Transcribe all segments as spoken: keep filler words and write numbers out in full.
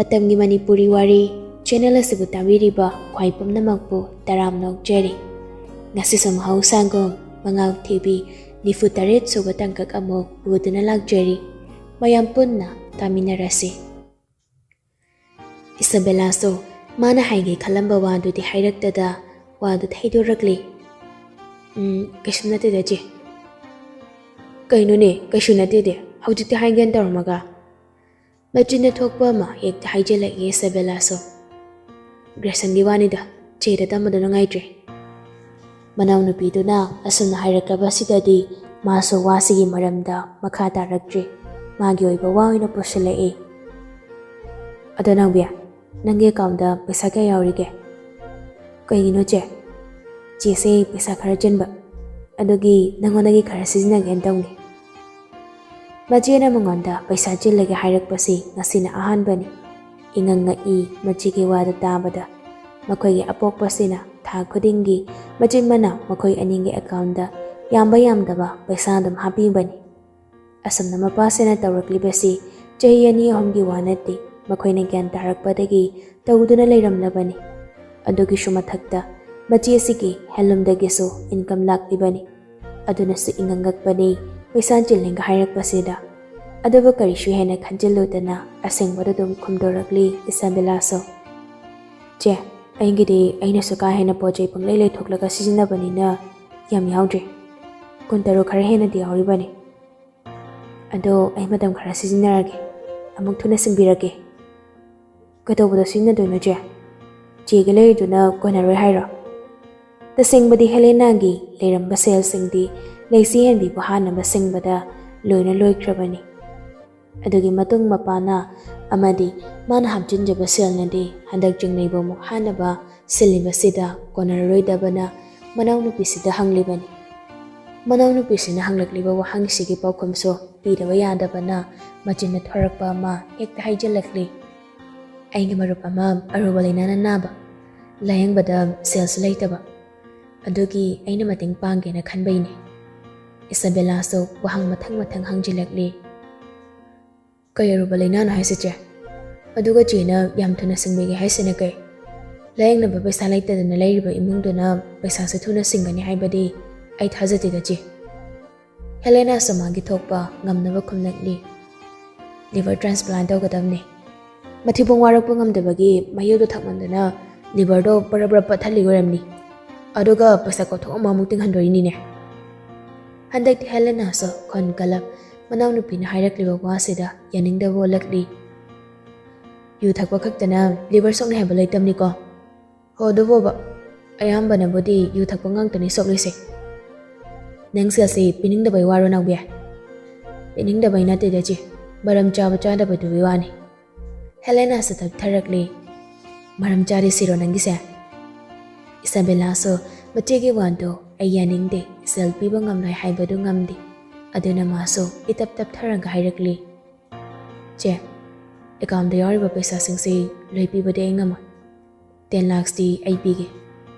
ꯃꯇꯝꯒꯤ ꯃꯅꯤꯄꯨꯔꯤ ꯋꯥꯔꯤ ꯆꯦꯅꯦꯜ ꯑꯁꯤꯕꯨ ꯇꯥꯕꯤꯔꯤꯕ ꯈ꯭ꯋꯥꯏ ꯄꯨꯝꯅꯃꯛꯄꯨ ꯇꯔꯥꯝꯅ ꯑꯣꯛꯆꯔꯤ꯫ ꯉꯁꯤꯁꯨ ꯃꯍꯧꯁꯥꯒꯨꯝ ꯃꯉꯥꯜ ꯊꯤꯕꯤ ꯅꯤꯐꯨ ꯇꯔꯦꯠ ꯁꯨꯕ ꯇꯥꯡꯀꯛ ꯑꯃꯨꯛ ꯄꯨꯗꯨꯅ ꯂꯥꯛꯆꯔꯤ꯫ ꯃꯌꯥꯝ ꯄꯨꯟꯅ ꯇꯥꯃꯤꯟꯅꯔꯁꯤ꯫ ꯏꯁꯥꯕꯦꯂꯥꯁꯨ ꯃꯥꯅ ꯍꯥꯏꯒꯦ ꯈꯜꯂꯝꯕ ꯋꯥꯗꯨꯗꯤ ꯍꯥꯏꯔꯛꯇꯗ ꯋꯥꯗꯨ ꯊꯩꯗꯣꯔꯛꯂꯤ꯫ "ꯎꯝ, ꯀꯩꯁꯨ ꯅꯠꯇꯦꯗ, ꯆꯦ꯫" "ꯀꯩꯅꯣꯅꯦ, ꯀꯩꯁꯨ ꯅꯠꯇꯦꯗꯤ? ꯍꯧꯖꯤꯛꯇꯤ ꯍꯥꯏꯒꯦꯅ ꯇꯧꯔꯝꯃꯒ?" ꯃꯆꯤꯟꯗ ꯊꯣꯛꯄ ꯑꯃ ꯍꯦꯛꯇ ꯍꯥꯏꯖꯤꯜꯂꯛꯏ ꯏꯁꯥꯕꯦꯂꯥꯁꯨ꯫ "ꯒ꯭ꯔꯦꯁꯟꯒꯤ ꯋꯥꯅꯤꯗ, ꯆꯦꯗ ꯇꯝꯕꯗꯣ ꯅꯨꯡꯉꯥꯏꯇ꯭ꯔꯦ꯫" ꯃꯅꯥꯎꯅꯨꯄꯤꯗꯨꯅ ꯑꯁꯨꯝꯅ ꯍꯥꯏꯔꯛꯂꯕꯁꯤꯗꯗꯤ ꯃꯥꯁꯨ ꯋꯥꯁꯤꯒꯤ ꯃꯔꯝꯗ ꯃꯈꯥ ꯇꯥꯔꯛꯇ꯭ꯔꯤ꯫ ꯃꯥꯒꯤ ꯑꯣꯏꯕ ꯋꯥ ꯑꯣꯏꯅ ꯄꯨꯁꯤꯜꯂꯛꯏ꯫ "ꯑꯗꯣ ꯅꯥꯎꯕꯤ, ꯅꯪꯒꯤ ꯑꯦꯀꯥꯎꯟꯗ ꯄꯩꯁꯥ ꯀꯌꯥ ꯌꯥꯎꯔꯤꯒꯦ?" "ꯀꯩꯒꯤꯅꯣ ꯆꯦ?" "ꯆꯦꯁꯦ ꯄꯩꯁꯥ ꯈꯔ ꯆꯤꯟꯕ, ꯑꯗꯨꯒꯤ ꯅꯪꯉꯣꯟꯗꯒꯤ ꯈꯔ ꯁꯤꯖꯤꯟꯅꯒꯦꯅ ꯇꯧꯅꯤ꯫" ꯃꯆꯦꯅ ꯃꯉꯣꯟꯗ ꯄꯩꯁꯥ ꯆꯤꯜꯂꯒꯦ ꯍꯥꯏꯔꯛꯄꯁꯤ ꯉꯁꯤꯅ ꯑꯍꯥꯟꯕꯅꯤ꯫ ꯏꯉꯛ ꯉꯛꯏ ꯃꯆꯦꯒꯤ ꯋꯥꯗꯨ ꯇꯥꯕꯗ꯫ ꯃꯈꯣꯏꯒꯤ ꯑꯄꯣꯛꯄꯁꯤꯅ ꯊꯥ ꯈꯨꯗꯤꯡꯒꯤ ꯃꯆꯤꯟ ꯃꯅꯥꯎ ꯃꯈꯣꯏ ꯑꯅꯤꯒꯤ ꯑꯦꯀꯥꯎꯟꯗ ꯌꯥꯝꯕ ꯌꯥꯝꯗꯕ ꯄꯩꯁꯥ ꯑꯗꯨꯝ ꯍꯥꯞꯄꯤꯕꯅꯤ꯫ ꯑꯁꯨꯝꯅ ꯃꯄꯥꯁꯤꯅ ꯇꯧꯔꯛꯂꯤꯕꯁꯤ ꯆꯍꯤ ꯑꯅꯤ ꯑꯍꯨꯝꯒꯤ ꯋꯥ ꯅꯠꯇꯦ, ꯃꯈꯣꯏꯅ ꯒ꯭ꯌꯥꯟ ꯇꯥꯔꯛꯄꯗꯒꯤ ꯇꯧꯗꯨꯅ ꯂꯩꯔꯝꯂꯕꯅꯤ꯫ ꯑꯗꯨꯒꯤꯁꯨ ꯃꯊꯛꯇ ꯃꯆꯦꯁꯤꯒꯤ ꯍꯦꯟꯂꯨꯝꯗꯒꯤꯁꯨ ꯏꯟꯀꯝ ꯂꯥꯛꯂꯤꯕꯅꯤ꯫ ꯑꯗꯨꯅꯁꯨ ꯏꯉꯛ ꯉꯛꯄꯅꯤ ꯄꯩꯁꯥ ꯆꯤꯜꯂꯤꯒ ꯍꯥꯏꯔꯛꯄꯁꯤꯗ꯫ ꯑꯗꯨꯕꯨ ꯀꯔꯤꯁꯨ ꯍꯦꯟꯅ ꯈꯟꯖꯤꯜꯂꯨꯗꯅ ꯑꯁꯦꯡꯕꯗꯨ ꯑꯗꯨꯝ ꯈꯨꯝꯗꯣꯔꯛꯂꯤ ꯏꯁꯥꯕꯦꯂꯥꯁꯨ꯫ "ꯆꯦ, ꯑꯩꯒꯤꯗꯤ ꯑꯩꯅꯁꯨ ꯀꯥ ꯍꯦꯟꯅ ꯄꯣꯠ ꯆꯩ ꯄꯪꯂꯩ ꯂꯩꯊꯣꯛꯂꯒ ꯁꯤꯖꯤꯟꯅꯕꯅꯤꯅ ꯌꯥꯝ ꯌꯥꯎꯗ꯭ꯔꯤ꯫ ꯀꯨꯟꯇꯔꯨꯛ ꯈꯔ ꯍꯦꯟꯅꯗꯤ ꯌꯥꯎꯔꯤꯕꯅꯤ꯫ ꯑꯗꯣ ꯑꯩ ꯃꯇꯝ ꯈꯔ ꯁꯤꯖꯤꯟꯅꯔꯒꯦ, ꯑꯃꯨꯛ ꯊꯨꯅ ꯁꯤꯡꯕꯤꯔꯛꯀꯦ꯫" "ꯀꯩꯗꯧꯕꯗ ꯁꯤꯖꯤꯟꯅꯗꯣꯏꯅꯣ ꯆꯦ? ꯆꯦꯒꯤ ꯂꯩꯔꯤꯗꯨꯅ ꯀꯣꯟꯅꯔꯣꯏ ꯍꯥꯏꯔꯣ?" ꯇꯁꯦꯡꯕꯗꯤ ꯍꯦꯂꯦꯅꯥꯒꯤ ꯂꯩꯔꯝꯕ ꯁꯦꯜꯁꯤꯡꯗꯤ ꯂꯩꯁꯤ ꯍꯦꯟꯕꯤꯕꯨ ꯍꯥꯟꯅꯕ ꯁꯤꯡꯕꯗ ꯂꯣꯏꯅ ꯂꯣꯏꯈ꯭ꯔꯕꯅꯤ꯫ ꯑꯗꯨꯒꯤ ꯃꯇꯨꯡ ꯃꯄꯥꯅ ꯑꯃꯗꯤ ꯃꯥꯅ ꯍꯥꯞꯆꯤꯟꯖꯕ ꯁꯦꯜꯅꯗꯤ ꯍꯟꯗꯛ ꯆꯤꯡꯅꯩꯕ ꯑꯃꯨꯛ ꯍꯥꯟꯅꯕ ꯁꯤꯜꯂꯤꯕꯁꯤꯗ ꯀꯣꯟꯅꯔꯔꯣꯏꯗꯕꯅ ꯃꯅꯥꯎꯅꯨꯄꯤꯁꯤꯗ ꯍꯪꯂꯤꯕꯅꯤ꯫ ꯃꯅꯥꯎꯅꯨꯄꯤꯁꯤꯅ ꯍꯪꯂꯛꯂꯤꯕ ꯋꯥꯍꯪꯁꯤꯒꯤ ꯄꯥꯎꯈꯨꯝꯁꯨ ꯄꯤꯗꯕ ꯌꯥꯗꯕꯅ ꯃꯆꯤꯟꯗ ꯊꯣꯔꯛꯄ ꯑꯃ ꯍꯦꯛꯇ ꯍꯥꯏꯖꯤꯜꯂꯛꯂꯤ꯫ "ꯑꯩꯒꯤ ꯃꯔꯨꯞ ꯑꯃ ꯑꯔꯨꯕ ꯂꯥꯏꯅꯥꯅ ꯅꯥꯕ, ꯂꯥꯌꯦꯡꯕꯗ ꯁꯦꯜꯁꯨ ꯂꯩꯇꯕ, ꯑꯗꯨꯒꯤ ꯑꯩꯅ ꯃꯇꯦꯡ ꯄꯥꯡꯒꯦꯅ ꯈꯟꯕꯩꯅꯦ꯫" ꯏꯁꯥꯕꯦꯂꯥꯁꯨ ꯋꯥꯍꯪ ꯃꯊꯪ ꯃꯊꯪ ꯍꯪꯖꯤꯜꯂꯛꯂꯤ꯫ "ꯀꯩ ꯑꯔꯨꯕ ꯂꯥꯏꯅꯥꯅꯣ ꯍꯥꯏꯁꯦ ꯆꯦ? ꯑꯗꯨꯒ ꯆꯦꯅ ꯌꯥꯝ ꯊꯨꯅ ꯁꯤꯡꯕꯤꯒꯦ ꯍꯥꯏꯁꯤꯅ ꯀꯩ? ꯂꯥꯌꯦꯡꯅꯕ ꯄꯩꯁꯥ ꯂꯩꯇꯗꯅ ꯂꯩꯔꯤꯕ ꯏꯃꯨꯡꯗꯨꯅ ꯄꯩꯁꯥꯁꯦ ꯊꯨꯅ ꯁꯤꯡꯒꯅꯤ ꯍꯥꯏꯕꯗꯤ ꯑꯩ ꯊꯥꯖꯗꯦꯗ ꯆꯦ꯫ ꯍꯦꯂꯦꯅꯥꯁꯨ ꯃꯥꯒꯤ ꯊꯣꯛꯄ ꯉꯝꯅꯕ ꯈꯨꯝꯂꯛꯂꯤ꯫ "ꯂꯤꯚꯔ ꯇ꯭ꯔꯥꯟꯁꯄ꯭ꯂꯥꯟ ꯇꯧꯒꯗꯕꯅꯤ꯫ ꯃꯊꯤꯕꯣꯡ ꯋꯥꯔꯛꯄ ꯉꯝꯗꯕꯒꯤ ꯃꯍꯤꯗꯣ ꯊꯛꯃꯟꯗꯅ ꯂꯤꯚꯔꯗꯣ ꯕꯔ ꯕꯔ ꯄꯠꯊꯜꯂꯤ ꯑꯣꯏꯔꯝꯅꯤ꯫ ꯑꯗꯨꯒ ꯄꯩꯁꯥ ꯀꯣꯊꯣꯛ ꯑꯃꯃꯨꯛ ꯇꯤꯡꯍꯟꯗꯣꯔꯤꯅꯤꯅꯦ"꯫ ꯍꯟꯗꯛꯇꯤ ꯍꯦꯂꯦꯅꯥꯁꯨ ꯈꯣꯟ ꯀꯜꯂꯞ ꯃꯅꯥꯎꯅꯨꯄꯤꯅ ꯍꯥꯏꯔꯛꯂꯤꯕ ꯋꯥꯁꯤꯗ ꯌꯥꯅꯤꯡꯗꯕ ꯑꯣꯜꯂꯛꯂꯤ꯫ "ꯌꯨ ꯊꯛꯄ ꯈꯛꯇꯅ ꯂꯤꯚꯔ ꯁꯣꯛꯅꯤ ꯍꯥꯏꯕ ꯂꯩꯇꯕꯅꯤꯀꯣ"꯫ "ꯍꯣ, ꯑꯗꯨꯕꯣꯕ, ꯑꯌꯥꯝꯕꯅꯕꯨꯗꯤ ꯌꯨ ꯊꯛꯄ ꯉꯥꯛꯇꯅꯤ ꯁꯣꯛꯂꯤꯁꯦ꯫ ꯅꯪ ꯁꯦꯜꯁꯤ ꯄꯤꯅꯤꯡꯗꯕꯩ ꯋꯥꯔꯣ, ꯅꯥꯎꯕꯤ?" "ꯄꯤꯅꯤꯡꯗꯕꯩ ꯅꯠꯇꯦꯗ ꯆꯦ, ꯃꯔꯝ ꯆꯥꯕ ꯆꯥꯗꯕꯗꯨꯒꯤ ꯋꯥꯅꯤ"꯫ ꯍꯦꯂꯦꯅꯥꯁꯨ ꯇꯞꯊꯔꯛꯂꯤ꯫ "ꯃꯔꯝ ꯆꯥꯔꯤꯁꯤꯔꯣ ꯅꯪꯒꯤꯁꯦ?" ꯏꯁꯥꯕꯦꯂꯥꯁꯨ ꯃꯆꯦꯒꯤ ꯋꯥꯗꯣ ꯑꯩ ꯌꯥꯅꯤꯡꯗꯦ, ꯁꯦꯜ ꯄꯤꯕ ꯉꯝꯂꯣꯏ ꯍꯥꯏꯕꯗꯨ ꯉꯝꯗꯦ꯫ ꯑꯗꯨꯅ ꯃꯥꯁꯨ ꯏꯇꯞ ꯇꯞꯊꯔꯒ ꯍꯥꯏꯔꯛꯂꯤ, "ꯆꯦ, ꯑꯦꯀꯥꯎꯟꯗ ꯌꯥꯎꯔꯤꯕ ꯄꯩꯁꯥꯁꯤꯡꯁꯤ ꯂꯣꯏ ꯄꯤꯕꯗꯤ ꯑꯩ ꯉꯝꯃꯣꯏ꯫ ꯇꯦꯟ ꯂꯥꯛꯁꯇꯤ ꯑꯩ ꯄꯤꯒꯦ꯫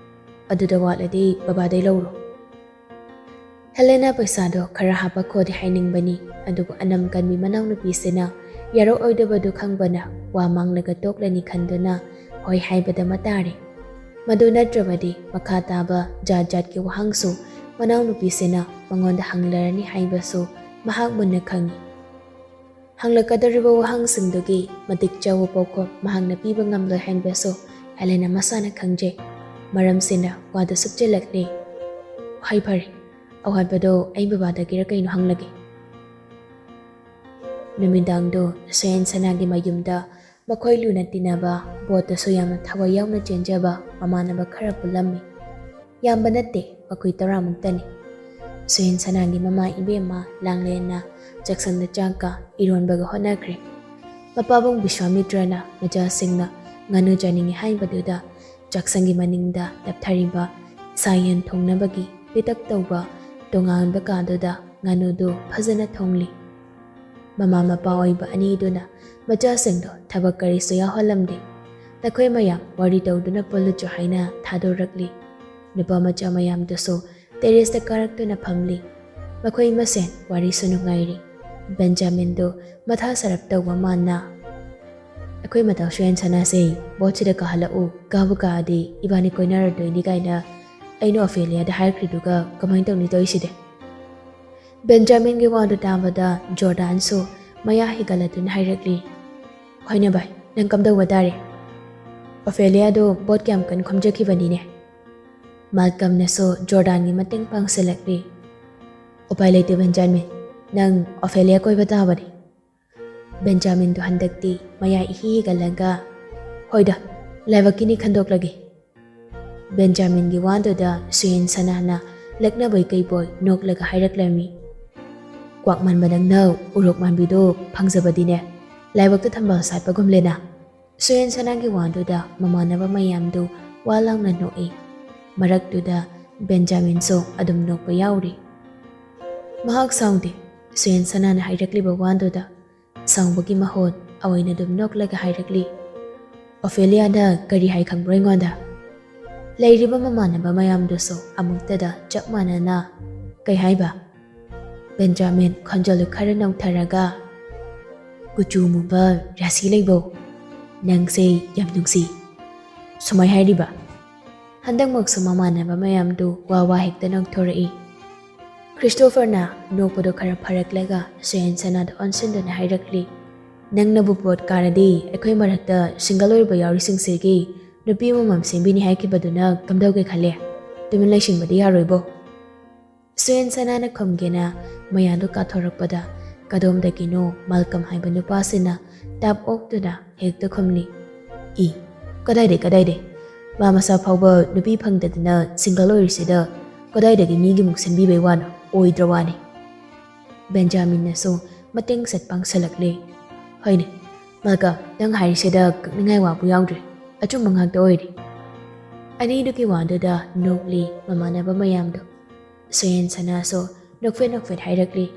ꯑꯗꯨꯗ ꯋꯥꯠꯂꯗꯤ ꯕꯕꯥꯗꯩ ꯂꯧꯔꯣ"꯫ ꯍꯦꯂꯦꯅꯥ ꯄꯩꯁꯥꯗꯣ ꯈꯔ ꯍꯥꯞꯄꯛꯈꯣꯗꯤ ꯍꯥꯏꯅꯤꯡꯕꯅꯤ, ꯑꯗꯨꯕꯨ ꯑꯅꯝ ꯀꯟꯕꯤ ꯃꯅꯥꯎꯅꯨꯄꯤꯁꯤꯅ ꯌꯥꯔꯛꯑꯣꯏꯗꯕꯗꯨ ꯈꯪꯕꯅ ꯋꯥ ꯃꯥꯡꯂꯒ ꯇꯣꯛꯂꯅꯤ ꯈꯟꯗꯨꯅ ꯍꯣꯏ ꯍꯥꯏꯕꯗ ꯃꯇꯥꯔꯦ꯫ ꯃꯗꯨ ꯅꯠꯇ꯭ꯔꯕꯗꯤ ꯃꯈꯥ ꯇꯥꯕ ꯖꯥꯠ ꯖꯥꯠꯀꯤ ꯋꯥꯍꯪꯁꯨ ꯃꯅꯥꯎꯅꯨꯄꯤꯁꯤꯅ ꯃꯉꯣꯟꯗ ꯍꯪꯂꯔꯅꯤ ꯍꯥꯏꯕꯁꯨ ꯃꯍꯥꯛ ꯃꯨꯟꯅ ꯈꯪꯏ꯫ ꯍꯪꯂꯛꯀꯗꯧꯔꯤꯕ ꯋꯥꯍꯪꯁꯤꯡꯗꯨꯒꯤ ꯃꯇꯤꯛ ꯆꯥꯕ ꯄꯥꯎꯈꯨꯝ ꯃꯍꯥꯛꯅ ꯄꯤꯕ ꯉꯝꯂꯣꯏ ꯍꯥꯏꯕꯁꯨ ꯍꯦꯂꯦꯅꯥ ꯃꯁꯥꯅ ꯈꯪꯖꯩ꯫ ꯃꯔꯝꯁꯤꯅ ꯋꯥꯗꯨ ꯁꯨꯞꯆꯤꯜꯂꯛꯂꯤ꯫ "ꯍꯣꯏ, ꯐꯔꯦ, ꯑꯋꯥꯠꯄꯗꯣ ꯑꯩ ꯕꯕꯥꯗꯒꯤꯔ ꯀꯩꯅꯣ ꯍꯪꯂꯒꯦ"꯫ ꯅꯨꯃꯤꯗꯥꯡꯗꯨ ꯁꯣꯌꯦꯟ ꯁꯅꯥꯒꯤ ꯃꯌꯨꯝꯗ ꯃꯈꯣꯏ ꯂꯨꯅ ꯇꯤꯟꯅꯕ, ꯕꯣꯠꯇꯁꯨ ꯌꯥꯝꯅ ꯊꯋꯥꯏ ꯌꯥꯎꯅ ꯆꯦꯟꯖꯕ ꯃꯃꯥꯟꯅꯕ ꯈꯔ ꯄꯨꯜꯂꯝꯃꯤ꯫ ꯌꯥꯝꯕ ꯅꯠꯇꯦ, ꯃꯈꯣꯏ ꯇꯔꯥꯃꯨꯛꯇꯅꯤ꯫ ꯁꯣꯌꯦꯟ ꯁꯅꯥꯒꯤ ꯃꯃꯥ ꯏꯕꯦꯝꯃ ꯂꯥꯡꯂꯦꯟꯅ ꯆꯥꯛꯁꯪꯗ ꯆꯥꯛꯀ ꯏꯔꯣꯟꯕꯒ ꯍꯣꯠꯅꯈ꯭ꯔꯦ꯫ ꯃꯄꯥꯕꯨꯡ ꯕꯤꯁ꯭ꯋꯥꯃꯤꯇ꯭ꯔꯅ ꯃꯆꯥꯁꯤꯡꯅ ꯉꯥꯅꯨ ꯆꯥꯅꯤꯡꯏ ꯍꯥꯏꯕꯗꯨꯗ ꯆꯥꯛꯁꯪꯒꯤ ꯃꯅꯤꯡꯗ ꯇꯞꯊꯔꯤꯕ ꯁꯥ ꯌꯦꯟ ꯊꯣꯡꯅꯕꯒꯤ ꯄꯤꯇꯛ ꯇꯧꯕ ꯇꯣꯉꯥꯟꯕ ꯀꯥꯗꯨꯗ ꯉꯥꯅꯨꯗꯨ ꯐꯖꯅ ꯊꯣꯡꯂꯤ꯫ ꯃꯃꯥ ꯃꯄꯥ ꯑꯣꯏꯕ ꯑꯅꯤꯗꯨꯅ ꯃꯆꯥꯁꯤꯡꯗꯣ ꯊꯕꯛ ꯀꯔꯤꯁꯨ ꯌꯥꯎꯍꯜꯂꯝꯗꯦ꯫ "ꯅꯈꯣꯏ ꯃꯌꯥꯝ ꯋꯥꯔꯤ ꯇꯧꯗꯨꯅ ꯄꯨꯜꯂꯨꯆꯣ" ꯍꯥꯏꯅ ꯊꯥꯗꯣꯔꯛꯂꯤ꯫ ꯅꯨꯄꯥ ꯃꯆꯥ ꯃꯌꯥꯝꯗꯨꯁꯨ ꯇꯦꯔꯦꯁꯇ ꯀꯥꯔꯛꯇꯨꯅ ꯐꯝꯂꯤ꯫ ꯃꯈꯣꯏ ꯃꯁꯦꯟ ꯋꯥꯔꯤꯁꯨ ꯅꯨꯡꯉꯥꯏꯔꯤ꯫ ꯕꯦꯟꯖꯥꯃꯤꯟꯗꯨ ꯃꯊꯥ ꯁꯥꯔꯞ ꯇꯧꯕ ꯃꯥꯟꯅ, "ꯑꯩꯈꯣꯏ ꯃꯇꯥꯎ ꯁꯨꯌꯦꯟ ꯁꯅꯥꯁꯦ ꯕꯣꯠꯁꯤꯗ ꯀꯥꯍꯜꯂꯛꯎ, ꯀꯥꯕꯨ ꯀꯥꯗꯤ ꯏꯕꯥꯅꯤ ꯀꯣꯏꯅꯔꯗꯣꯏꯅꯤ" ꯀꯥꯏꯅ ꯑꯩꯅ ꯑꯣꯐꯦꯂꯤꯌꯥꯗ ꯍꯥꯏꯈ꯭ꯔꯤꯗꯨꯒ ꯀꯃꯥꯏꯅ ꯇꯧꯅꯤ ꯇꯧꯔꯤꯁꯤꯗꯤ? ꯕꯦꯟꯖꯥꯃꯤꯟꯒꯤ ꯋꯥꯗꯨ ꯇꯥꯕꯗ ꯖꯣꯔꯗꯥꯟꯁꯨ ꯃꯌꯥ ꯍꯤꯒꯠꯂꯗꯨꯅ ꯍꯥꯏꯔꯛꯂꯤ, "ꯍꯣꯏꯅꯦ ꯚꯥꯏ, ꯅꯪ ꯀꯝꯗꯧꯕ ꯇꯥꯔꯦ? ꯑꯣꯐꯦꯂꯤꯌꯥꯗꯨ ꯕꯣꯠ ꯀꯌꯥꯝ ꯀꯟ ꯈꯣꯝꯖꯈꯤꯕꯅꯤꯅꯦ꯫" ꯃꯥꯜꯀꯝꯅꯁꯨ ꯖꯣꯔꯗꯥꯟꯒꯤ ꯃꯇꯦꯡ ꯄꯥꯡꯁꯤꯜꯂꯛꯂꯤ꯫ "ꯎꯄꯥꯏ ꯂꯩꯇꯦ ꯕꯦꯟꯖꯥꯃꯤꯟ, ꯅꯪ ꯑꯣꯐꯦꯂꯤꯌꯥ ꯀꯣꯏꯕ ꯇꯥꯕꯅꯤ꯫" ꯕꯦꯟꯖꯥꯃꯤꯟꯗꯨ ꯍꯟꯗꯛꯇꯤ ꯃꯌꯥ ꯏꯍꯤ ꯍꯤꯒꯠꯂꯒ, "ꯍꯣꯏꯗ, ꯂꯥꯏꯕꯛꯀꯤꯅꯤ, ꯈꯟꯗꯣꯛꯂꯒꯦ꯫" ꯕꯦꯟꯖꯥꯃꯤꯟꯒꯤ ꯋꯥꯗꯨꯗ ꯁꯨꯌꯦꯟ ꯁꯅꯥꯅ ꯂꯛꯅꯕꯣꯏ ꯀꯩꯕꯣꯏ ꯅꯣꯛꯂꯒ ꯍꯥꯏꯔꯛꯂꯝꯃꯤ, "ꯀ꯭ꯋꯥꯛ ꯃꯥꯟꯕ ꯅꯪꯅ ꯎꯔꯣꯛ ꯃꯥꯟꯕꯤꯗꯣ ꯐꯪꯖꯕꯗꯤꯅꯦ, ꯂꯥꯏꯕꯛꯇ ꯊꯝꯕꯥꯜ ꯁꯥꯠꯄꯒꯨꯝꯂꯦꯅ꯫" ꯁꯨꯌꯦꯟ ꯁꯅꯥꯒꯤ ꯋꯥꯗꯨꯗ ꯃꯃꯥꯟꯅꯕ ꯃꯌꯥꯝꯗꯨ ꯋꯥ ꯂꯥꯎꯅ ꯅꯣꯛꯏ꯫ ꯃꯔꯛꯇꯨꯗ ꯕꯦꯟꯖꯥꯃꯤꯟꯁꯨ ꯑꯗꯨꯝ ꯅꯣꯛꯄ ꯌꯥꯎꯔꯤ꯫ ꯃꯍꯥꯛ ꯁꯥꯎꯗꯦ꯫ ꯁꯨꯌꯦꯟ ꯁꯅꯥꯅ ꯍꯥꯏꯔꯛꯂꯤꯕ ꯋꯥꯗꯨꯗ ꯁꯥꯎꯕꯒꯤ ꯃꯍꯨꯠ ꯑꯣꯏꯅ ꯑꯗꯨꯝ ꯅꯣꯛꯂꯒ ꯍꯥꯏꯔꯛꯂꯤ, "ꯑꯣꯐꯦꯂꯤꯌꯥꯗ ꯀꯔꯤ ꯍꯥꯏ ꯈꯪꯕ꯭ꯔꯣ ꯑꯩꯉꯣꯟꯗ?" ꯂꯩꯔꯤꯕ ꯃꯃꯥꯟꯅꯕ ꯃꯌꯥꯝꯗꯨꯁꯨ ꯑꯃꯨꯛꯇꯗ ꯆꯞ ꯃꯥꯟꯅꯅ, "ꯀꯩ ꯍꯥꯏꯕ?" ꯕꯦꯟꯖꯥꯃꯤꯟ ꯈꯣꯟꯖꯦꯜꯗꯨ ꯈꯔ ꯅꯧꯊꯔꯒ, "ꯀꯨꯆꯨ ꯃꯨꯕ, ꯔꯥꯁꯤ ꯂꯩꯕꯧ, ꯅꯪꯁꯦ ꯌꯥꯝ ꯅꯨꯡꯁꯤ" ꯁꯨꯃꯥꯏ ꯍꯥꯏꯔꯤꯕ꯫ ꯍꯟꯗꯛꯃꯛꯁꯨ ꯃꯃꯥꯟꯅꯕ ꯃꯌꯥꯝꯗꯨ ꯋꯥ ꯋꯥ ꯍꯦꯛꯇ ꯅꯣꯛꯊꯣꯔꯛꯏ꯫ ꯈ꯭ꯔꯤꯁꯇꯣꯐꯔꯅ ꯅꯣꯛꯄꯗꯨ ꯈꯔ ꯐꯔꯛꯂꯒ ꯁꯨꯌꯦꯟ ꯁꯅꯥꯗ ꯑꯣꯟꯁꯤꯟꯗꯨꯅ ꯍꯥꯏꯔꯛꯂꯤ, "ꯅꯪꯅꯕꯨ ꯚꯣꯠ ꯀꯥꯔꯗꯤ ꯑꯩꯈꯣꯏ ꯃꯔꯛꯇ ꯁꯤꯡꯒꯜ ꯑꯣꯏꯔꯤꯕ ꯌꯥꯎꯔꯤꯁꯤꯡꯁꯤꯒꯤ ꯅꯨꯄꯤ ꯑꯃꯃꯝ ꯁꯦꯝꯕꯤꯅꯤ ꯍꯥꯏꯈꯤꯕꯗꯨꯅ ꯀꯝꯗꯧꯒꯦ ꯈꯜꯂꯦ? ꯇꯨꯃꯤꯟ ꯂꯩꯁꯤꯟꯕꯗꯤ ꯌꯥꯔꯣꯏꯕꯣ꯫" ꯁꯨꯌꯦꯟ ꯁꯅꯥꯅ ꯈꯨꯝꯒꯦꯅ ꯃꯌꯥꯗꯨ ꯀꯥꯊꯣꯔꯛꯄꯗ ꯀꯗꯣꯝꯗꯒꯤꯅꯣ ꯃꯥꯜꯀꯝ ꯍꯥꯏꯕ ꯅꯨꯄꯥꯁꯤꯅ ꯇꯥꯞ ꯑꯣꯛꯇꯨꯅ ꯍꯦꯛꯇ ꯈꯨꯝꯂꯤ, "ꯏ, ꯀꯗꯥꯏꯗꯩ, ꯀꯗꯥꯏꯗꯩ? ꯃꯥ ꯃꯁꯥ ꯐꯥꯎꯕ ꯅꯨꯄꯤ ꯐꯪꯗꯗꯅ ꯁꯤꯡꯒꯜ ꯑꯣꯏꯔꯤꯁꯤꯗ ꯀꯗꯥꯏꯗꯒꯤ ꯃꯤꯒꯤꯃꯨꯛ ꯁꯦꯝꯕꯤꯕꯩ ꯋꯥꯅꯣ? ꯑꯣꯏꯗ꯭ꯔ ꯋꯥꯅꯤ꯫" ꯕꯦꯟꯖꯥꯃꯤꯟꯅꯁꯨ ꯃꯇꯦꯡ ꯁꯦꯠ ꯄꯥꯡꯁꯜꯂꯛꯂꯦ꯫ "ꯍꯣꯏꯅꯦ, ꯃꯥꯜꯀꯝ, ꯅꯪ ꯍꯥꯏꯔꯤꯁꯤꯗ ꯀꯛꯅꯤꯡꯉꯥꯏ ꯋꯥꯕꯨ ꯌꯥꯎꯗ꯭ꯔꯦ꯫ ꯑꯆꯨꯝꯕ ꯉꯥꯛꯇ ꯑꯣꯏꯔꯤ꯫" ꯑꯅꯤꯗꯨꯒꯤ ꯋꯥꯗꯨꯗ ꯅꯣꯛꯂꯤ ꯃꯃꯥꯟꯅꯕ ꯃꯌꯥꯝꯗꯣ꯫ ꯁꯨꯌꯦꯟ ꯁꯅꯥꯁꯨ ꯅꯣꯛꯐꯦꯠ ꯅꯣꯛꯐꯦꯠ ꯍꯥꯏꯔꯛꯂꯤ,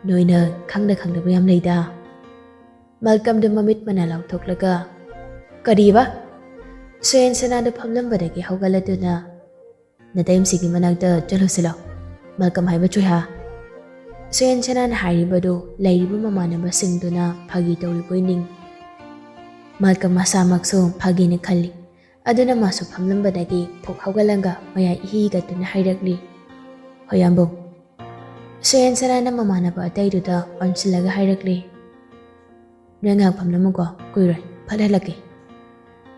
"ꯅꯣꯏꯅ ꯈꯪꯗ ꯈꯪꯗꯕ ꯌꯥꯝ ꯂꯩꯗ꯫" ꯃꯥꯜꯀꯝꯗꯨ ꯃꯃꯤꯠ ꯃꯅꯥ ꯂꯥꯎꯊꯣꯛꯂꯒ, "ꯀꯔꯤꯕ?" ꯁꯨꯌꯦꯟ ꯁꯅꯥꯗꯨ ꯐꯝꯂꯝꯕꯗꯒꯤ ꯍꯧꯒꯠꯂꯗꯨꯅ, "ꯅꯇꯩꯃꯁꯤꯒꯤ ꯃꯅꯥꯛꯇ ꯆꯠꯂꯨꯁꯤ ꯂꯥꯎ, ꯃꯥꯜꯀꯝ ꯍꯥꯏꯕ ꯆꯣꯏꯍꯥ꯫" ꯁꯨꯌꯦꯟ ꯁꯅꯥꯅ ꯍꯥꯏꯔꯤꯕꯗꯨ ꯂꯩꯔꯤꯕ ꯃꯃꯥꯟꯅꯕꯁꯤꯡꯗꯨꯅ ꯐꯥꯒꯤ ꯇꯧꯔꯤꯕꯣꯏ ꯅꯤꯡ꯫ ꯃꯥꯜꯀꯝ ꯃꯁꯥꯃꯛꯁꯨ ꯐꯥꯒꯤꯅꯤ ꯈꯜꯂꯤ꯫ ꯑꯗꯨꯅ ꯃꯥꯁꯨ ꯐꯝꯂꯝꯕꯗꯒꯤ ꯐꯨꯛ ꯍꯧꯒꯠꯂꯒ ꯃꯌꯥꯏ ꯏꯍꯤ ꯍꯤꯒꯠꯇꯨꯅ ꯍꯥꯏꯔꯛꯂꯤ, "ꯍꯣꯌꯥꯝꯕꯨꯡ, ꯁꯣꯌꯦꯟꯁꯅꯥꯅ ꯃꯃꯥꯟꯅꯕ ꯑꯇꯩꯗꯨꯗ ꯑꯣꯟꯁꯤꯜꯂꯒ ꯍꯥꯏꯔꯛꯂꯤ, ꯅꯣꯏ ꯉꯥꯏꯍꯥꯛ ꯐꯝꯂꯝꯃꯨꯀꯣ, ꯀꯨꯏꯔꯣꯏ, ꯐꯠ ꯍꯜꯂꯛꯀꯦ"꯫